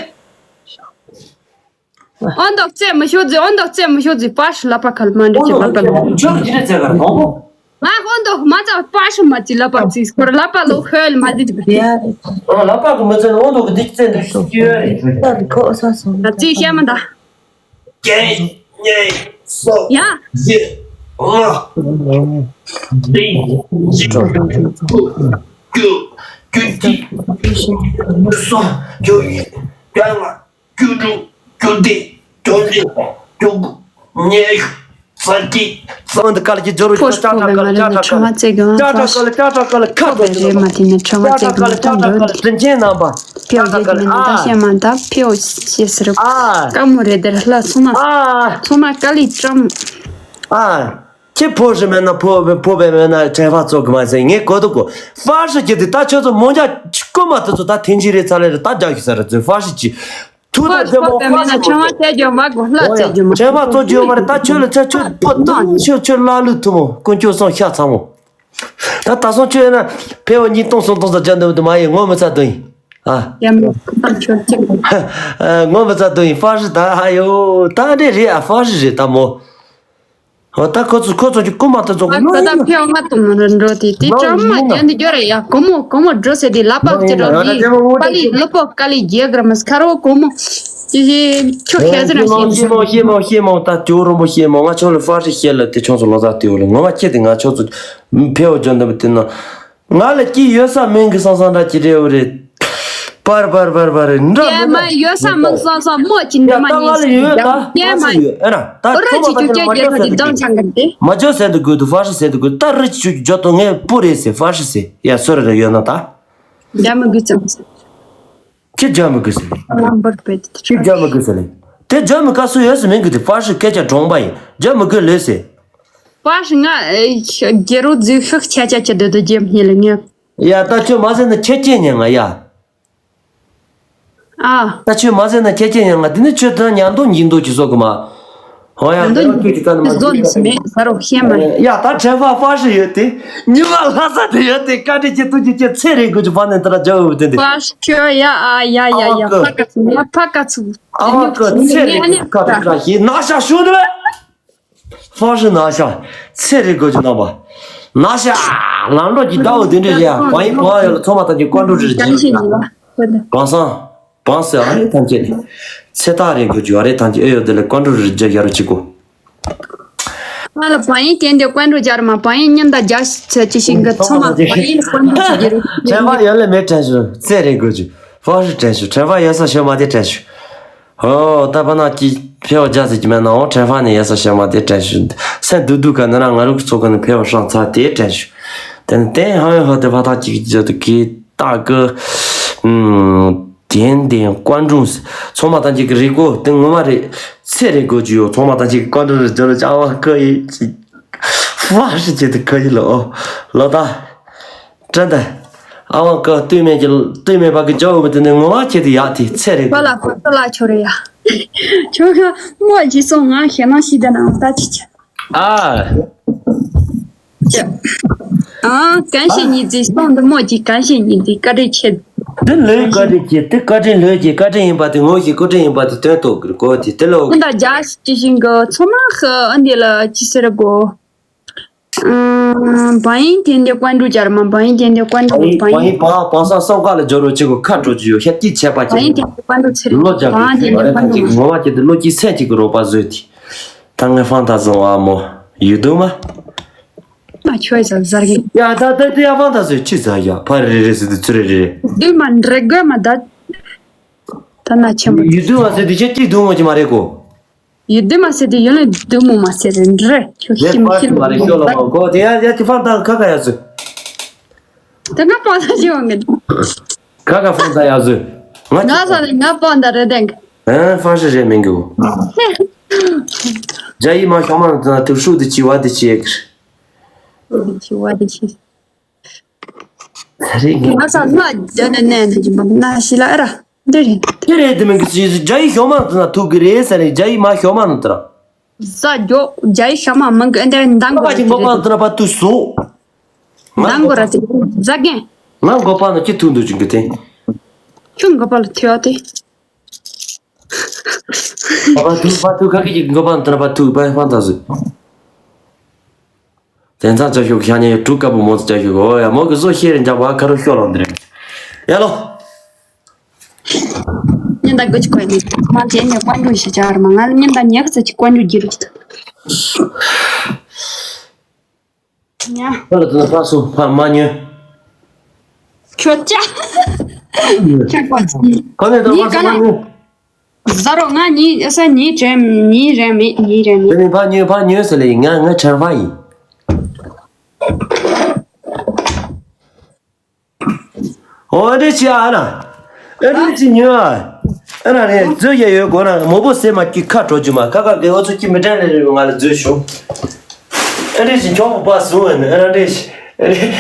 ཨོ་མདོག་རྩེ་མི་ཤོག་ཟེར། ཨོ་མདོག་རྩེ་མི་ཤོག་ཟེར། པ་ཧྲི་ལ་པ་ཁལ་མ་འདྲི་ཅེས་ལ་པ་ལ། ཁྱོད་ཀྱི་རེ་ཚེ་གར་གོང་པོ། ང་ཨོ་མདོག་མ་རྩ་པ་ཧྲི་མ་ཅི་ལ་པ་ཅི་སྐོར་ལ་པ་ལོ་ཁོལ་མ་ཟེར་གི་ཨོ་ལ་པ་གི་མི་ཚེ་ནི་ཨོ་མདོག་གི་འདི་རྩེ་འདི་ཤུགས་ཀྱི་ཡོད་རེད། ད་ཁོ་ས་སོང་། ད་རྩེ་བཤད་མ་ད། གན་ཉེ་སོ་ཡ་ཡེ་ཨ་བི་ཇི་ཀུ་ཀུ་ཀུ་ཏི་ཀུ་སོ་ཀུ་ཡི་ཀུ་ལ། བཅུ་དྲུག་བཅུ་བདུན་བཅུ་བདུན་བཅུ་དགུ་ཉི་ཤུ་རྩ་གཅིག་ཚོགས་འདུ་སྐར་གྱི་སྦྱོར་བའི་ཕོ་ལྕགས་ཕོ་ཁྲ་བའི་དཀར་མ་ལ་ལྕགས་ལ་ཁྲ་ནི་ཁྲ་མ་བརྩེ་གི་ང་ལྕགས་ཁྲ་ཁ་ལ་ལྕགས་ཁྲ་ཁ་ལ་ཁ་ཕོ་བའི་རེད་མ་དེ་ནི་ཁྲ་མ་ལྕགས་ཁྲ་ཁ་ལ་ལྕགས་ཁྲ་ཁ་ལ་དྲིན་ཆེན་རྣམ་པ་ཕེའོ་ལྕགས་ཁྲ་ཁ་ལ་རྗེས་ཀྱི་ནི་ད་ཨ་ཤ་མ་ད་ཕེའོ་ཤེས་ཟེར་ཨ་ཀ་མོ་རེད་དེར་ལྷ་ཚོ་མ་ཨ་ཚོ་མ་ཀ་ལི་ཀྲམ་ཨ། ཁྱེད་ཕོ་ཞིག་མེད་ན་ཕོ་བའི་ཕོ་བའི་མེད་ན་དྲན་པ་ཚོགས་གི་མ་ཟད་ངས་གོ་ཐུབ་གོ་ཧྥ་ཧྲི་ཁྱེད་དེ་ད་ཁྱོད་ཚོ་མོ་ཉ་ཅི་རྐུན་མ་དེ་ཚོ་ད་ཐེན་ཅི་རེད་ཚ་ལེ་རེད་ད་རྒྱག་ཤི་ས་རེད་ཚོད་ཧྥ་ཧྲི་ཅི་ཐུག་ད་ཕོ་རྫོན་མོ་ཕོ་བའི་ཧྥ་མེད་ན་ཧྲི་ཁྱོད་མ་བལྟས་རྒྱུ་མ་གོ་ལྷ་བཙལ་རྒྱུ་མ་དྲན་པ་ཚོགས་རྒྱུ་ཡོད་མ་རེད་ད་ཁྱོད་ལ་ཚ་ཁྱོད་ཕོ་ཏང་ཁྱོད་ཁྱོད་ལ་ལུ་ཐུ་མོ་དཀོན་མཆོག་སོང་ཤ་ཚ་མོ་ད་ད་སོང་ཁྱོད་ཡིན་ན་ཕེ་བ་གཉིས་སྟོང་སུམ་སྟོང་ས་རྒྱ་འདོན་དུ་མ་ཡིན་ངོ་མི་ཚ་དོན་ཡིན་ཨ། ཡ་མི་ཁྱོད་ཁྱོད་ངོ་མི་ཚ་དོན་ཡིན་ཧྥ་ཧྲི་ད་ཨ་ཡོ་ད་འདྲེ་རེད་ཨ་ཧྥ་ཧྲི་རེད་ད་མོ། ཨོ་ད་ཁོ་ཚོ་ཁོ་ཚོ་གི་རྐུན་མ་དེ་ཚོ་ཨ་ཁོ་ད་ཕེའོ་ང་དུ་མ་འགྲོ་དེ་དེ་ནོ་ཀྲམ་མ་ཡིན་ན་རྒྱན་དེ་རྒྱོ་རེ་ཡ་གོ་མོ་གོ་མོ་འགྲོ་ཟེར་དེ་ལ་པག་ཅི་རོ་དེ་པ་ལི་ལོ་པོ་ཀ་ལི་རྒྱལ་གྲམ་མ་ཁ་རོ་གོ་མོ་ཅི་ཞེ་ཁྱོ་ཤེས་ཟེར་ན་ཤེས་ཤེས་མོ་ཤེས་མོ་ཤེས་མོ་ད་ཇོ་རོ་མོ་ཤེས་མོ་ང་ཆོ་ལ་ཧྥ་ཧྲི་ཤེས་ལ་དེ་ཆོ་ཚོ་ལོ་ཙཱ་དེ་འོ་ལ་ངོ་མ་ཁྱེད་དེ་ང་ཆོ་ཚོ་ཕེའོ་ཇོན་དམ་དེ་ནོ། ང་ལ་སྐྱིད་ཡོད་ས་མིན་གི་སང་སང་འདྲ་ཅི་རེད་འོ་རེད། པར་པར་པར་པར་རེད་འདྲ་ཡ་མ་ཡོད་ས་མིན་སང་སང་མོ་ཅི་འདྲ་མ་ཡིན་ཡ་ད་ང་ལ་ཡོད་ད་ཡ་མ་ཡོད་ཨེ་ར་ད་རི་ཆུ་ཆུ་ཀྱེ་ཀྱེ་ད་དེ་དང་ཆང་གི་དེ་མ་ཇོ་ཟེར་དུ་དགོས་དུ་ཧྥ་ཧྲི་ཟེར་དུ་དགོས་ད་རི་ཆུ་ཆུ་ཇོ་དུ་ངས་པུ་རེད་ཟེར་ཧྥ་ཧྲི་ཟེར་ཡ་སོ་རེ་རེ་ཡོད་ན་ད་ཡ་མ་དགོས་ཙམ་ཁྱི་ཇོ་མི་དགོས་ཟེར་ལེ་ལམ་བར་བེད་ཁྱི་ཇོ་མི་དགོས་ཟེར་ལེ་དེ་ཇོ་མི་ཀ་སུ་ཡོད་ཟེར་མིན་གི་དེ་ཧྥ་ཧྲི་སྐད་ཆ་གྲོང་པ་ཡིན་ཇོ་མི་དགོས་ལོས་ཟེར། པ་ཧྲི་ང་རྒྱལ་རོ་རྫིག་ཤག་ཆ་ཆ་ཆ་འདོད་དོ་རྒྱལ་མི་ལ་ངས། ཡ་ད་ཁྱོད་མ་ཟེར་ན་ཁྱེད་ཀྱིས་ཉན་ང་ཡ། ཨ། ད་ཁྱོད་མ་ཟེར་ན་ཁྱེད་ཀྱིས་ཉན་ང་དེ་ནི་ཁྱོད་ད་ཉན་མདོག་འཇིགས་མདོག་ཅིག་བཟོ་གི་མ། ཧོ་ཡ་ཉན་མདོག་འཇིགས་མདོག་ཅིག་ད་ནི་མ་བཟོ་ནི་སི་མེད་ཟ་རོགས་ཤེས་མ་རེད། ཡ་ད་དྲན་པ་ཧྥ་ཧྲི་ཡོད་དེ། ཉི་མ་ལྷ་ས་དེ་ཡོད་དེ་བཀའ་དྲིན་ཆེ་ཐུགས་རྗེ་ཆེ་ཚེ་རིང་དགོས་ཀྱི་ཕ་ནས་དེ་ལ་འཇོག་འོས་དེ་འདི། ཧྥ་ཧྲི་ཁྱོད་ཡ་ཨ་ཡ་ཡ་ཡ་ཨ་ཕ་ཀ་ཚུགས་ཡ་ཕ་ཀ་ཚུགས། ཨ་ཕ་ཀ་ཚུགས་ཚེ་རིང་དགོས་ཀྱི་ཁ་དྲིན་ཆེ་ན་ཤ་ཤུ་དེ་བས། ཧྥང་ཧྲི་ན་ཤ། ཚེ་རིང་དགོས་ཀྱི་རྣམ་པ། ན་ཤ། ལམ་འགྲོ་གྱི་དགའ་བོ་དེ་འདྲས་རེད་ཡ། བང་ཡིག་བང་ཡོད་ལ་ཚང་མ་ཐམས་ཅད་བཀའ་འགྲོ་རེ་རེ་བྱེད་ཀྱི་ཡོད་ལ། བང་སང་། བང་སོ་ཨ་རེ་ཐམས་ཅད་ལས། ཚེ་ཐག་རིང་དགོས་ཀྱི་ཨ་རེ་ཐམས་ཅད་ཨེ་ཡོད་དེ་ལ་བཀའ་འགྲོ་རེ་རེ་རྒྱབ་ཡ་རོ་གཅིག་གོ། ང་ལ་བང་ཡིག་དེ་འདྲས་བཀའ་འགྲོ་རྒྱག་ར་མ་བང་ཡིག་མཉམ་དང་རྒྱག་ཚེ་ཅི་ཞིག་གི་ཚང་མ་བང་ཡིག་བཀའ་འགྲོ་བྱེད་ཀྱི་རེད། དྲན་པ་ཡོད་ལ་མེད་དྲན་ཞུ། ཚེ་རིང་དགོས་ཀྱི། ཧྥང་ཧྲི་དྲན་ཞུ། དྲན་པ་ཡོད་ས་ཤོད་མ་དེ་དྲན་ཞུ། ཨོ། ད་པ་ན་ཀི་ཕེའོ་རྒྱ་ཟེར་གྱི་མེད་ན་འོ་དྲན་པ་ནས་ཡོད་ས་ཤོད་མ་དེ་དྲན་ཞུ། སེམས་སྡུག་སྡུག་ག་ནི་རང་ང་རུ་ཚོ་ག་ནི་ཕེའོ་ཧྲང་ཚ་དེ་དྲན་ཞུ། དེ་ནི་དེ་ཧ་ཡོད་ཧ་དེ་བ་ཐག་ཅིག་ཇ་དུ་ཀི་ཏག་གི། ཨུམ། དེན་དེན་ཀོན་ཀྲུང་ཚོང་མ་དང་ཅིག་གི་རིག་གོ་དེ་ངོ་མ་རེད། ཚེ་རེད་གོ་ཅི་ཡོད་ཚོང་མ་དང་ཅིག་གི་ཀོན་ཀྲུང་རེད་ཇོ་རེད་ཅང་བ་ཀི་ཡི་ཅིག་ཧྥ་ཧྲི་ཅེ་དུ་ཁ་ཡི་ལོ་ལོ་ད། དྲན་ད། ཨ་ཝང་ཀ་ལྟོས་མེད་ཀྱི་ལྟོས་མེད་པ་གི་ཇོ་བོ་དེ་ནི་ངོ་མ་ཁྱེད་དེ་ཡག་དེ་ཚེ་རེད། ཁོ་ལ་ཁོ་ལ་ཁྱོད་རེད་ཡ། ཁྱོད་ཁ་མོ་ཇི་སོང་ང་ཞེ་ན་ཤི་དེ་ན་ད་ཅི་ཆ། ཨ། ཅི། ཨ་གན་ཤེས་ཉི་ཙི་སོང་དུ་མོ་ཅི་གན་ཤེས་ཉི་ཙི་བཀའ་དྲིན་ཆེ། འདི་ལོས་བཀའ་དྲིན་གྱིས་དེ་བཀའ་དྲིན་ལོས་ཀྱིས་བཀའ་དྲིན་ཡིན་པ་དེ་ངོ་ཤེས་བཀའ་དྲིན་ཡིན་པ་དེ་དོན་རྟོགས་དགོས་དེ་དེ་ལ། ཁོང་དང་རྒྱ་ཅི་བཞིན་གྱི་ཚང་མ་ཨ་འདི་ལ་ཅི་ཟེར་དགོས། བ་ཡིན་དེ་འདི་ཀོན་ཀྲུ་ཅར་མ་བ་ཡིན་དེ་འདི་ཀོན་ཀྲུ་བ་ཡིན་བ་ཡིན་བ་བ་ས་སོགས་ཀ་ལ་སྦྱོར་རོགས་བྱེད་དགོས་ཁ་སྤྲོ་རྒྱུ་ཡོད་ཤ་ཀྱི་ཆད་པ་བ་ཡིན་དེ་འདི་ཀོན་ཀྲུ་ཚེ་རིང་བ་ཡིན་དེ་འདི་ཀོན་ཀྲུ་ངོ་བ་ཅི་དེ་བློ་ཀྱི་སེམས་ཀྱི་གི་རོགས་པ་བཟོས་དེ། ད་ངས་ཧྥང་ཐ་བཟུང་བ་མོ། ཡུལ་དུ་མ། ང་ཁྱོད་ཟ་ཟར་གི། ཡ་ད་ད་ད་ཡ་ཧྥང་ཐ་བཟོས་ཁྱི་ཟ་ཡ་ཕ་རེ་རེ་ཟེར་དུ་ཚུ་རེ་རེ། དུ་མ་འདྲེ་དགོས་མ་ད། ད་ན་ཆེན་པོ། ཡུལ་དུ་མ་ཟེར་དུ་ཁྱེད་ཀྱིས་དུ་མོ་ཅི་མ་རེད་གོ། ཡུལ་དུ་མ་ཟེར་དུ་ཡུལ་ལ་དུ་མོ་མ་ཟེར་རེད་འདྲེ་ཁྱོད་ལས་ཁྱི་མི་ཁྱི་ཕ་ཁྱི་མ་རེད་ཤོ་ལོ་མ་གོ་དེ་ཡ་ཡ་ཁྱི་ཧྥང་ཐ་ཁ་ཁ་ཡ་ཟོས། དེ་ང་ཧྥང་ཐ་ཅི་ཡོང་གི། ཁ་ཁ་ཧྥང་ཐ་ཡ་ཟོས། ང་ང་ཁྱི་ས་ནས་ང་ཧྥང་ཐ་རེད་དེང་། ཨ་ཧྥང་ཧྲི་རེད་མིན་གི་འོ། རྒྱ་ཡིག་མ་ཤོག་མ་ན་དུ་ཧྲུག་དུ་ཅི་བ་དུ་ཅི་ཡེ་གི། ཧྲུག་དུ་ཅི་བ་དུ་ཅི། རེད་ངས། ང་ས་ང་རྒྱ་ནས་ནས་འདི་ཅི་མ་ན་ཤི་ལ་ཨ་ར་འདི་རེད། དེ་རེད་དེ་མིན་གི་ཅི་རྒྱ་ཡིག་ཤོག་མ་ན་དུ་ན་ཐུག་གི་རེད་ས་རེད་རྒྱ་ཡིག་མ་ཤོག་མ་ན་དུ་ར། ཟ་རྒྱོ་རྒྱ་ཡིག་ཤོག་མ་མིན་གི་ཨ་འདི་རེད་འདང་གི་པ་ཅི་མགོ་པ་ན་དུ་ན་པ་དུ་སོ། ང་འདང་གི་ར་ཅི་ཟ་གན། ང་མགོ་པ་ན་ཅི་ཐུག་འདུག་ཅིང་གི་དེ། ཁྱོད་མགོ་པ་ལ་ཐུག་ཡ་དེ། པ་པ་ཐུག་པ་ཐུག་ཁ་ཁི་ཅིག་མགོ་པ་ན་དུ་ན་པ་ཐུག་པ་ཧྥང་ཐ་ཟོས། དེང་སང་ཅ་ཤོག་ཤ་ཉེ་དྲུག་དཀར་པོ་མོ་ཙི་ཅ་ཤོག་ཨོ་ཡ་མོ་གི་བཟོ་ཤེས་རེ་འཇག་པ་ཁ་རོ་ཤོག་ལོང་དེ་རེད། ཡ་ལོ། ཉིན་ད་གི་ཅི་ཀོན་ནི་མ་ཇེ་ནི་ཀོན་ཀྲུ་ཤི་ཅར་མ་ང་ཉིན་ད་ཉག་ཙི་ཅི་ཀོན་ཀྲུ་གི་རུ་ཅི་ད། ཉ། ཁོ་ལ་དུ་ན་ཕ་སུ་ཕ་མ་ཉོས། ཁྱོད་ཅག་ཁྱོད་པ་ཅི། ཁོ་ནས་དུ་ན་ཕ་སུ་མ་ཉོས། ཟ་རོ་ང་ཉི་ཨ་ས་ཉི་དྲན་ཉི་རན་མེད་ཉི་རན་མེད། དེ་ནི་ཕ་ཉོས་ཕ་ཉོས་ཟེར་ལེ་ཡིན་ང་ང་དྲན་ཕ་ཡིན། ཨོ་འདྲེ་ཅི་ཨ་ན། ཨེ་འདྲེ་ཅི་ཉོས་ཨ། ཨ་ན་རེ་མཛོད་ཡ་ཡོད་དགོ་ན་མོ་པོ་སེ་མ་ཀི་ཁ་འགྲོ་རྒྱུ་མ་ཁ་ཁ་གེ་ཨོ་ཚོ་ཀི་མི་དྲན་ལེ་རེ་ང་ལ་མཛོད་ཤོག་ཨེ་འདྲེ་ཅི་ཁྱོ་མོ་པ་སུ་ཨ་ན་ཨ་ན་འདྲེ་ཅི། ཨེ་འདྲེ།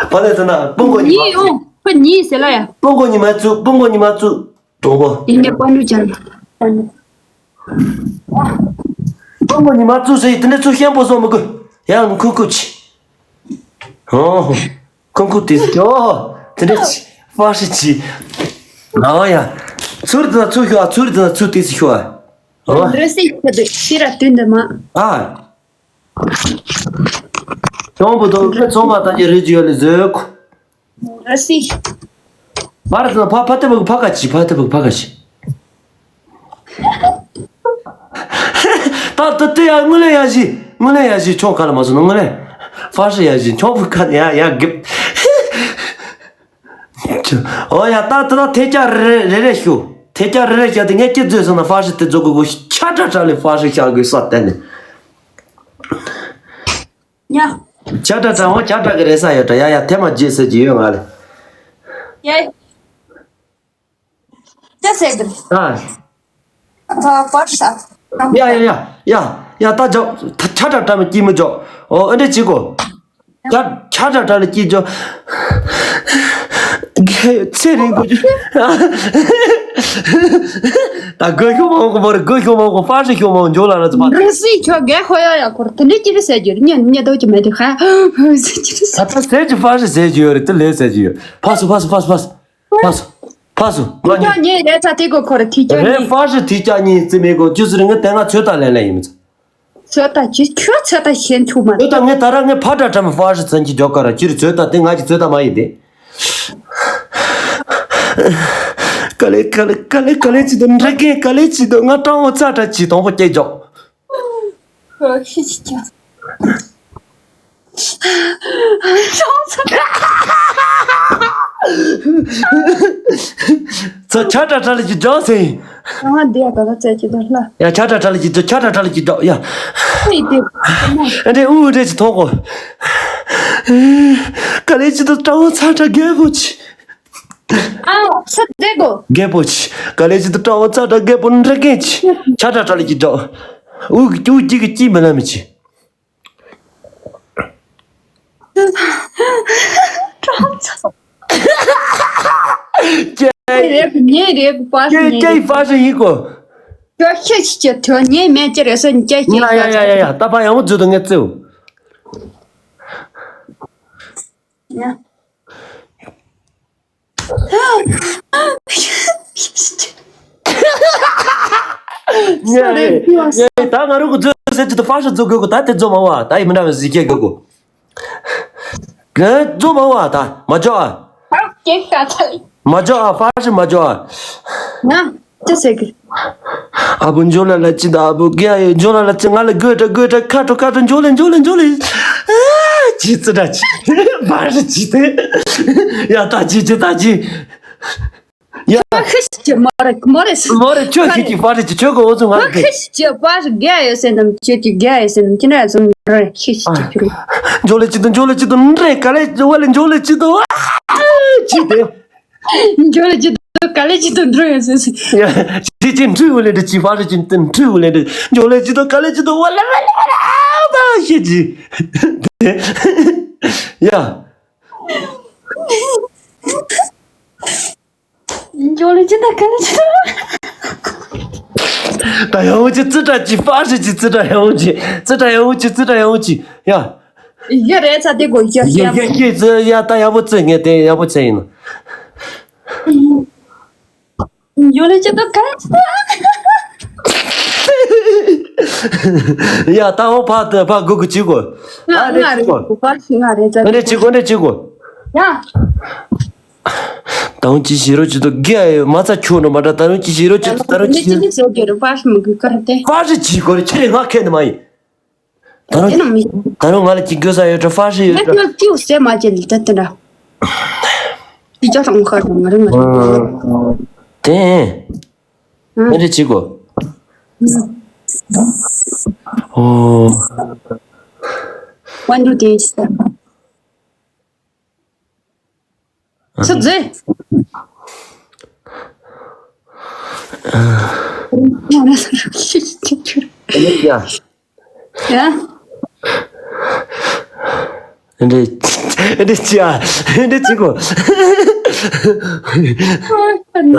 ཕ་ལེ་ཚ་ན་སྤུན་གོ་ཉི་མ། ཉི་ཨོ་ཁོ་ཉི་ཟེར་ལ་ཡ། སྤུན་གོ་ཉི་མ་བཙུགས་སྤུན་གོ་ཉི་མ་བཙུགས། གྲོགས་པོ། ཡིན་ནའི་པ་ནུ་ཅན། པ་ནུ། སྤུན་གོ་ཉི་མ་བཙུགས་ཟེར་ཡི་དེ་འདྲ་ཚུར་ཤན་པོ་བཟོ་མི་དགོས། ཡང་ཁུ་ཁུ་ཆི། ཨོ། ཁུ་ཁུ་དེ་ཟེར་ཨོ། དེ་འདྲ་ཆི། ཧྥ་ཧྲི་ཆི། ཨོ་ཡ། ཚུར་དེ་ན་ཚུར་ཤོག་ཨ་ཚུར་དེ་ན་ཚུར་དེ་ཟེར་ཤོག་ཨ། ཨོ། རེ་སི་ཁ་དེ་ཤི་ར་དུན་དེ་མ། ཨ། གྱོང་པོ་དང་ཁྱོད་ཚོང་པ་དང་གྱི་རེ་ཇི་ཡོད་ལས་བཟོས། ར་སི། ཕར་དང་ཕ་ཕ་ཏི་བུག་ཕ་ག་ཅི་ཕ་ཏི་བུག་ཕ་ག་ཅི། ད་ད་ཏི་ཡ་དངུལ་ལས་ཡ་བཞི་དངུལ་ལས་ཡ་བཞི་ཆོག་ག་ལ་མ་སོང་ན་དངུལ་ལས་ཕ་ཧྲི་ཡ་བཞི་ཆོག་པོ་ག་ཡ་ཡ་གིབ། ཨོ་ཡ་ད་ད་ད་ཐེ་ཅ་རེ་རེ་རེ་ཤུ་ཐེ་ཅ་རེ་རེ་ཤ་དེ་ངས་ཅི་བཟོས་སོང་ན་ཕ་ཧྲི་དེ་བཟོ་དགོས་གོ་ཆ་ཏྲ་ཏྲ་ལས་ཕ་ཧྲི་ཤ་དགོས་ས་བསྟན་ནས། ཡ། ཆ་ཏྲ་ཏྲ་འོ་ཆ་ཏྲ་གི་རེ་ས་ཡོད་ཏྲ་ཡ་ཡ་ཐེ་མ་རྗེས་ཟེར་གྱི་ཡོད་ང་ལས། ཡ། ཅི་ཟེར་གི། ཨ། ཨ་པར་ས། ཡ་ཡ་ཡ་ཡ་ཡ་ད་འཇོག་ཆ་ཏྲ་ཏྲ་མི་སྐྱིད་མི་འཇོག་ཨོ་ཨ་འདྲ་བྱེད་གོ་ཆ་ཆ་ཏྲ་ཏྲ་ལ་སྐྱིད་འཇོག་ཚེ་རིང་པོ་ད་དགོད་ཤོག་མང་གོ་མར་དགོད་ཤོག་མང་གོ་ཕར་ཞིག་ཤོག་མང་འཇོག་ལ་ར་ཚ་པ། རི་སི་ཁྱོད་རྒན་ཧོ་ཡ་ཡ་ཁོར་དེ་འདྲ་ཅི་རེད་ཟེར་རྒྱུ་རེད་ཉན་ཉན་དོ་ཅི་མེད་དེ་ཧ་ཧ་ཟེར་རྒྱུ་རེད་ཟེར། ད་ད་ཟེར་རྒྱུ་ཕར་ཞིག་ཟེར་རྒྱུ་ཡོད་རེད་དེ་ལས་ཟེར་རྒྱུ་ཡོད་ཕ་སུ་ཕ་སུ་ཕ་སུ་ཕ་སུ། ཕ་སུ། ང་ཐི་ཀྱག་ཉེ་རེད་ད་དེ་གོ་ཁོ་རེ་ཐི་ཀྱག་རེད་ཉེ། ཕ་ཧྲི་ཐི་ཀྱག་ཉེ་རྩི་མེད་གོ་ཅི་སུ་རེད་ང་དེ་ང་ཚོད་ལྟ་ལེན་ལེན་ཡིན་མི་ཚ། ཚོད་ལྟ་ཅི་ཁྱོད་ཚོད་ལྟ་ཤེས་ཐུབ་མ་ཚོད་ལྟ་ངས་ད་ར་ངས་ཕ་ཏྲ་ཏྲ་མི་ཕ་ཧྲི་ཚན་གྱི་རྒྱོ་ཀ་ར་ཅི་རེད་ཚོད་ལྟ་དེ་ང་གི་ཚོད་ལྟ་མ་ཡིན་ཏེ། ཀ་ལེ་ཀ་ལེ་ཀ་ལེ་ཀ་ལེ་ཅི་དོ་འདྲ་གེ་ཀ་ལེ་ཅི་དོ་ང་སྤྲང་བོ་ཙ་ཏྲ་ཅི་དང་པོ་སྐྱེ་རྒྱོ། ཁྱི་ཁྱི་ཁྱི། ཚ་ཆ་ཏྲ་ཏྲ་ལ་ཅི་འཇོག་ཟེར། ང་འདི་ཡ་ད་ལ་བཙལ་གྱི་འདུག་ལ། ཡ་ཆ་ཏྲ་ཏྲ་ལ་ཅི་འཇོག་ཆ་ཏྲ་ཏྲ་ལ་ཅི་འཇོག་ཡ། ཨི་དེ། ཨ་འདྲེ་ཨུ་འདྲེ་ཅི་ཐོག་གོ། ཀ་ལེ་ཅི་དུ་སྤྲང་བོ་ཚ་ཏྲ་རྒད་པོ་ཅི། ཨ་ས་དེ་གོ། རྒད་པོ་ཆི། ག་ལེ་ཅི་དུ་སྤྲང་བོ་ཙ་ཏྲ་རྒད་པོ་འདྲ་མཁན་ཆི། ཆ་ཏྲ་ཏྲ་ལ་ཅི་འདྲ། ཨུ་ཀི་ཀྱུ་ཀྱི་ཀྱི་ཀྱི་མི་ལ་མི་ཆི། ཀྱེ། རེད་ཉེ་རེད་པ་ཀྱེ་ཉེ་ཀྱེ་རེད། ཕ་ཤ་ཡིན་གོ། ཀྱེ་ཤེ་ཆི་ཀྱེ་ཐོ་ཉེ་མེད་ཀྱེ་རེད་སོ་ཀྱེ་ཤེ། ཡ་ཡ་ཡ་ཡ་ཡ་ད་ཕ་ཡང་མོ་ཛུ་དུ་ངེ་ཙེའུ། ཡ། ངས་ངས་ད་ང་རང་གི་རྫོ་ཟེར་གྱི་འདུག་ཧྥ་ཧྲི་རྫོ་དགོས་གོ་ད་དེ་རྫོ་མ་བ་ད་ཡི་མི་འདྲ་བའི་ཟིག་སྐད་དགོས་གོ་ངས་རྫོ་མ་བ་ད་མ་འཇོག་ཨ། ཧ་སྐད་ཤ་ཚ་ལི། མ་འཇོག་ཨ་ཧྥ་ཧྲི་མ་འཇོག་ཨ། ང་ཅི་ཟེར་གི། ཨ་བུ་འཇོ་ལ་ལ་ཅི་ད་ཨ་བུ་ག་ཡ་འཇོ་ལ་ལ་ཅི་ང་ལ་དགོད་དྲ་དགོད་དྲ་ཁ་དྲོ་ཁ་དྲོ་འཇོ་ལེ་འཇོ་ལེ་འཇོ་ལེ། ཨ་ཅི་ཙི་དྲ་ཅི་ཧྥ་ཧྲི་ཅི་དེ། ཡ་ད་ཅི་ཅི་ད་ཅི། ཡ། ཁ་ཤི་ཅི་མ་རེད་མ་རེད་ཟེར། མོ་རེ་ཁྱོད་ཁྱེད་ཀྱི་ཧྥ་ཧྲི་ཅི་ཁྱོད་ཀྱི་འོ་ཚོ་ང་ཁ་ཤི་ཅི་ཧྥ་ཧྲི་ག་ཡོད་ཟེར་ནམ་ཁྱོད་ཀྱི་ག་ཡོད་ཟེར་ནམ་ཁྱེད་ར་ཚོ་རེད་ཁ་ཤི་ཅི་ཁྱོད། འཇོ་ལེ་ཅི་དང་འཇོ་ལེ་ཅི་དང་འདྲེ་ག་ལེ་བ་ལེ་འཇོ་ལེ་ཅི་དང་ཨ་ཅི་དེ། འཇོ་ལེ་ཅི་དང་ག་ལེ་ཅི་དང་འགྲོ་ཡོད་ཟེར་ཟེར། ཡ། ཅི་ཅི་འཁྲུལ་བ་ལེ་འདྲ་ཅི་ཧྥ་ཧྲི་ཅི་དང་འཁྲུལ་བ་ལེ་འདྲ་འཇོ་ལེ་ཅི་དང་ག་ལེ་ཅི་དང་བ་ལེ་བ་ལེ་བ་ལེ་ཨ་ཤེ་ཅི། ཡ། འཇོ་ལེ་ཅི་དང་ག་ལེ་ཅི་དང་། ད་ཡང་ཅི་ཙི་ཏྲ་ཅི་ཧྥ་ཧྲི་ཅི་ཙི་ཏྲ་ཡང་ཅི་ཙི་ཏྲ་ཡང་ཅི་ཙི་ཏྲ་ཡང་ཅི་ཡ། ཡ་རེད་ཚ་དེ་གོ་ཡ་ཡ་ཡ་ཡ་ཡ་ཙི་ཡ་ད་ཡག་པོ་ཙི་ངས་དེ་ཡག་པོ་ཙི་ཡིན་ནོ། འཇོ་ལེ་ཅི་དང་ག་ལེ་ཅི་དང་། ཡ་ད་འོ་ཕ་ད་ཕ་གུ་གུ་ཅི་གོ་ང་ཨ་རེ་ང་ཅི་རེད་གོ་གོ་ཕ་ཤི་ང་རེད་ཙ་ཨ་རེ་ཅི་གོ་ཨ་རེ་ཅི་གོ་ཡ། ད་རུང་ཅི་ཞིག་རོ་ཅི་དོ་གེ་ཨ་ཡོད་མ་ཚ་ཁྱོད་ནོ་མ་འདྲ་ད་རུང་ཅི་ཞིག་རོ་ཅི་དོ་ད་རུང་ཅི་ཞིག་རོ་ཅི་དོ་གེ་རོ་པ་ཤི་མ་གི་ཀར་ཏེ། པ་ཤི་ཅི་གོ་རེ་ཁྱེད་རེ་ང་ཁེ་ནི་མ་ཡིན། ད་རུང་ད་རུང་ང་ལ་ཅི་དགོས་ས་ཡོད་འགྲོ་པ་ཤི་ཡོད་འགྲོ། ང་ཅི་སེ་མ་ཅི་ལི་ད་ཏི་འདྲ། ཅི་ཅོ་སང་ཁ་ང་རེ་ང་རེ། དེ། ཨ་རེ་ཅི་གོ་ཨོ། ཝན་ཌུ་དེ་ཤི་ད། ཚུར་འཛུལ། ཡ། ཡ། འདི་འདི་ཅི་ཨ་འདི་ཅི་གོ་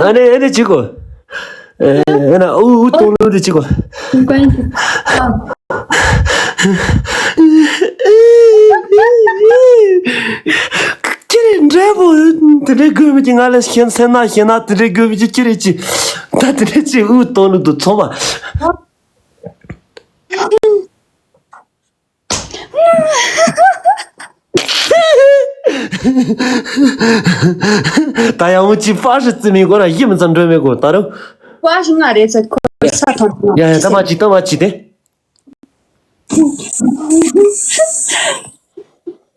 ཨ་ནི་འདི་ཅི་གོ་ཨེ་ན་ཨུ་ཨུ་ཏོང་ལོ་འདི་ཅི་གོ་ཁྱེད་རེ་འདྲ་པོ་དེ་འདྲའི་དགོས་མི་ཅི་ང་ལ་ཤེས་སེམས་ན་ཤེས་ན་དེ་འདྲའི་དགོས་མི་ཅི་ཁྱེད་རེ་ཅི་ད་དེ་འདྲའི་ཅི་ཨུ་ཏོང་ལོ་འདུག་ཚོང་པ། ད་ཡང་མོ་ཅི་ཧྥ་ཧྲི་རྩི་མི་གོ་ན་ཡིད་མི་ཚང་འགྲོ་མི་གོ་ད་རུང་། ཧྥ་ཧྲི་ང་རེད་ཚ་ཁོ་ས་ཐོང་ཡ་ཡ་ད་མ་ཅི་ད་མ་ཅི་དེ།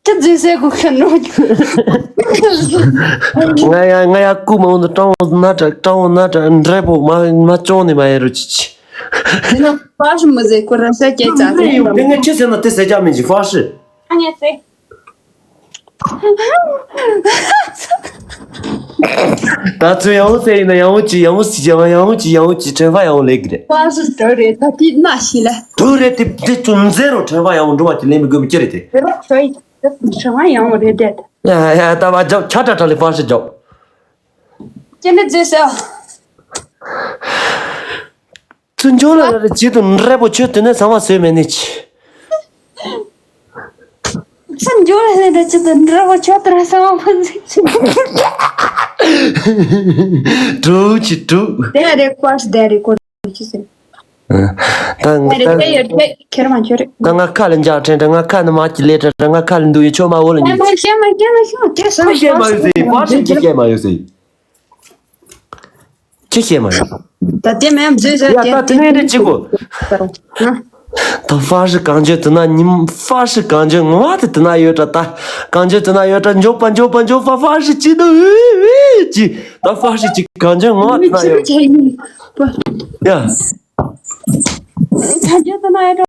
ཅི་རྫི་སེ་གོ་ཁ་ནོ། ང་ཡ་ང་ཡ་སྐུ་མ་འོང་དུ་སྤྲང་བོ་ན་དྲ་སྤྲང་བོ་ན་དྲ་འདྲེ་པོ་མ་མ་ཅོང་ནི་མ་ཡ་རུ་ཅི་ཅི། དེ་ན་ཧྥ་ཧྲི་མི་ཟེར་ཁོ་རང་ས་སྐྱེས་ཙང་དེ་ཡོང་དེ་ངས་ཅི་ཟེར་ན་དེ་ཟེར་རྒྱ་མིན་ཅི་ཧྥ་ཧྲི། ཨ་ངས་ཟེར། ད་ཚོད་ཡང་བོ་ཟེར་ཡིན་ན་ཡང་བོ་ཅི་ཡང་བོ་ཟེར་ཡང་བོ་ཅི་ཡང་བོ་ཅི་ཁྲེན་ཧྥ་ཡང་བོ་ལེགས་རེད། ཧྥ་ཧྲི་དོ་རེད་ད་དེ་ན་ཤི་ལ། དོ་རེད་དེ་དེ་ཅུང་མཛེས་རོ་ཁྲེན་ཧྥ་ཡང་བོ་འགྲོ་བ་ཅི་ལེན་མི་དགོས་མི་ཅི་རེད་དེ། དེ་རོ་ཁྲོ་ཡི་ཁྲེན་ཧྥ་ཡང་བོ་རེད་དེ། ཡ་ཡ་ད་བ་རྒྱབ་ཁྱ་ཏྲ་ཏྲ་ལི་ཧྥ་ཧྲི་རྒྱབ། ཅི་འདྲ་མཛེས་སེ། ཚུར་འཇོག་ལ་ར་རེ་ཅི་དུ་འདྲེ་པོ་ཆོས་དེ་ནས་ཚང་མ་བཟོས་མེད་ནི་ཅི། ཚུར་འཇོག་ལ་རེ་རེ་ཅི་དུ་འདྲེ་པོ་ཆོས་དེ་ནས་ཚང་མ་བཟོས་ཅི། དྲུག་ཅི་དྲུག་དེ་རེ་ཀོ་ཤ་དེ་རེ་ཀོ་ཤ་ཟེར། ད་ང་དེ་རེ་ད་དེ་ཡོད་དེ་ཁྱེར་མ་ཁྱེར། ད་ང་ཁ་ལ་འཇག་ཁྲེན་ད་ང་ཁ་ནི་མ་ཅི་ལས་ད་ང་ཁ་ལ་འདུག་ཡོད་ཆོག་མ་འོ་ལ་ཉིད། ཁྱེར་མ་ཁྱེར་མ་ཁྱེར་མ་ཁྱེར་མ་ཁྱེར་སོང་ཁྱེར་མ་ཡོད་ཟེར་ཕར་ཕྱིན་ཁྱེར་མ་ཡོད་ཟེར། ཅི་བཤད་མ་རེད། ད་དེ་མེད་མཛོད་ཟེར་ཡ་དེ་ད་དེ་ནས་འདྲ་ཅི་གོ་ད་ཧྥ་ཧྲི་གངས་ལྗོངས་དེ་ན་ཉིན་ཧྥ་ཧྲི་གངས་ལྗོངས་ངོ་མ་དེ་དེ་ན་ཡོད་དྲ་ད་གངས་ལྗོངས་དེ་ན་ཡོད་དྲ་མགྱོགས་པ་མགྱོགས་པ་མགྱོགས་པ་ཧྥ་ཧྲི་ཅི་འདུག་ཨུ་ཨུ་ཅི་ད་ཧྥ་ཧྲི་ཅི་གངས་ལྗོངས་ངོ་མ་དེ་ན་ཡོད་ཡ། གངས་ལྗོངས་དེ་ན་ཡོད་དྲ།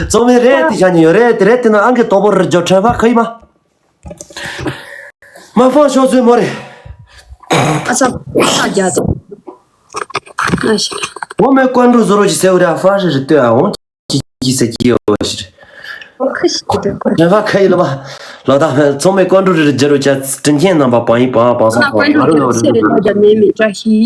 ཚོགས་མི་རེད་དེ་བྱ་ཉེ་ཡོད་རེད་དེ་རེད་དེ་ན་ཨང་ཀི་དོག་པོ་རེ་འཇོག་ཁྲེན་ཧྥ་ཁ་ཡི་མ། མ་ཕོན་ཤོག་ཚོད་མོ་རེད། ཨ་ས་ས་རྒྱ་དེ། ཨ་ཤི། འོ་མའི་ཀོན་འགྲོ་བཟོ་རོགས་ཀྱི་སེ་འུ་ར་ཧྥ་ཧྲི་རེ་ལྟོས་ཨ་འོང་། ཀྱི་ཀྱི་ཟེར་གྱི་ཡོད་ཞིག་ཁ་ཤི་དེ་ཁོ། ཁྲེན་ཧྥ་ཁ་ཡི་ལ་མ། ལོ་ད་ཚང་མས་ཀོན་འགྲོ་རེ་རེ་རྒྱལ་རོ་ཅ་དྲིན་ཆེན་རྣམ་པ་པང་ཡིན་པང་པང་སོང་པང་ང་ཀོན་འགྲོ་རེ་སེ་རེ་ད་རྒྱ་མེད་མེད་བཀྲ་ཤིས།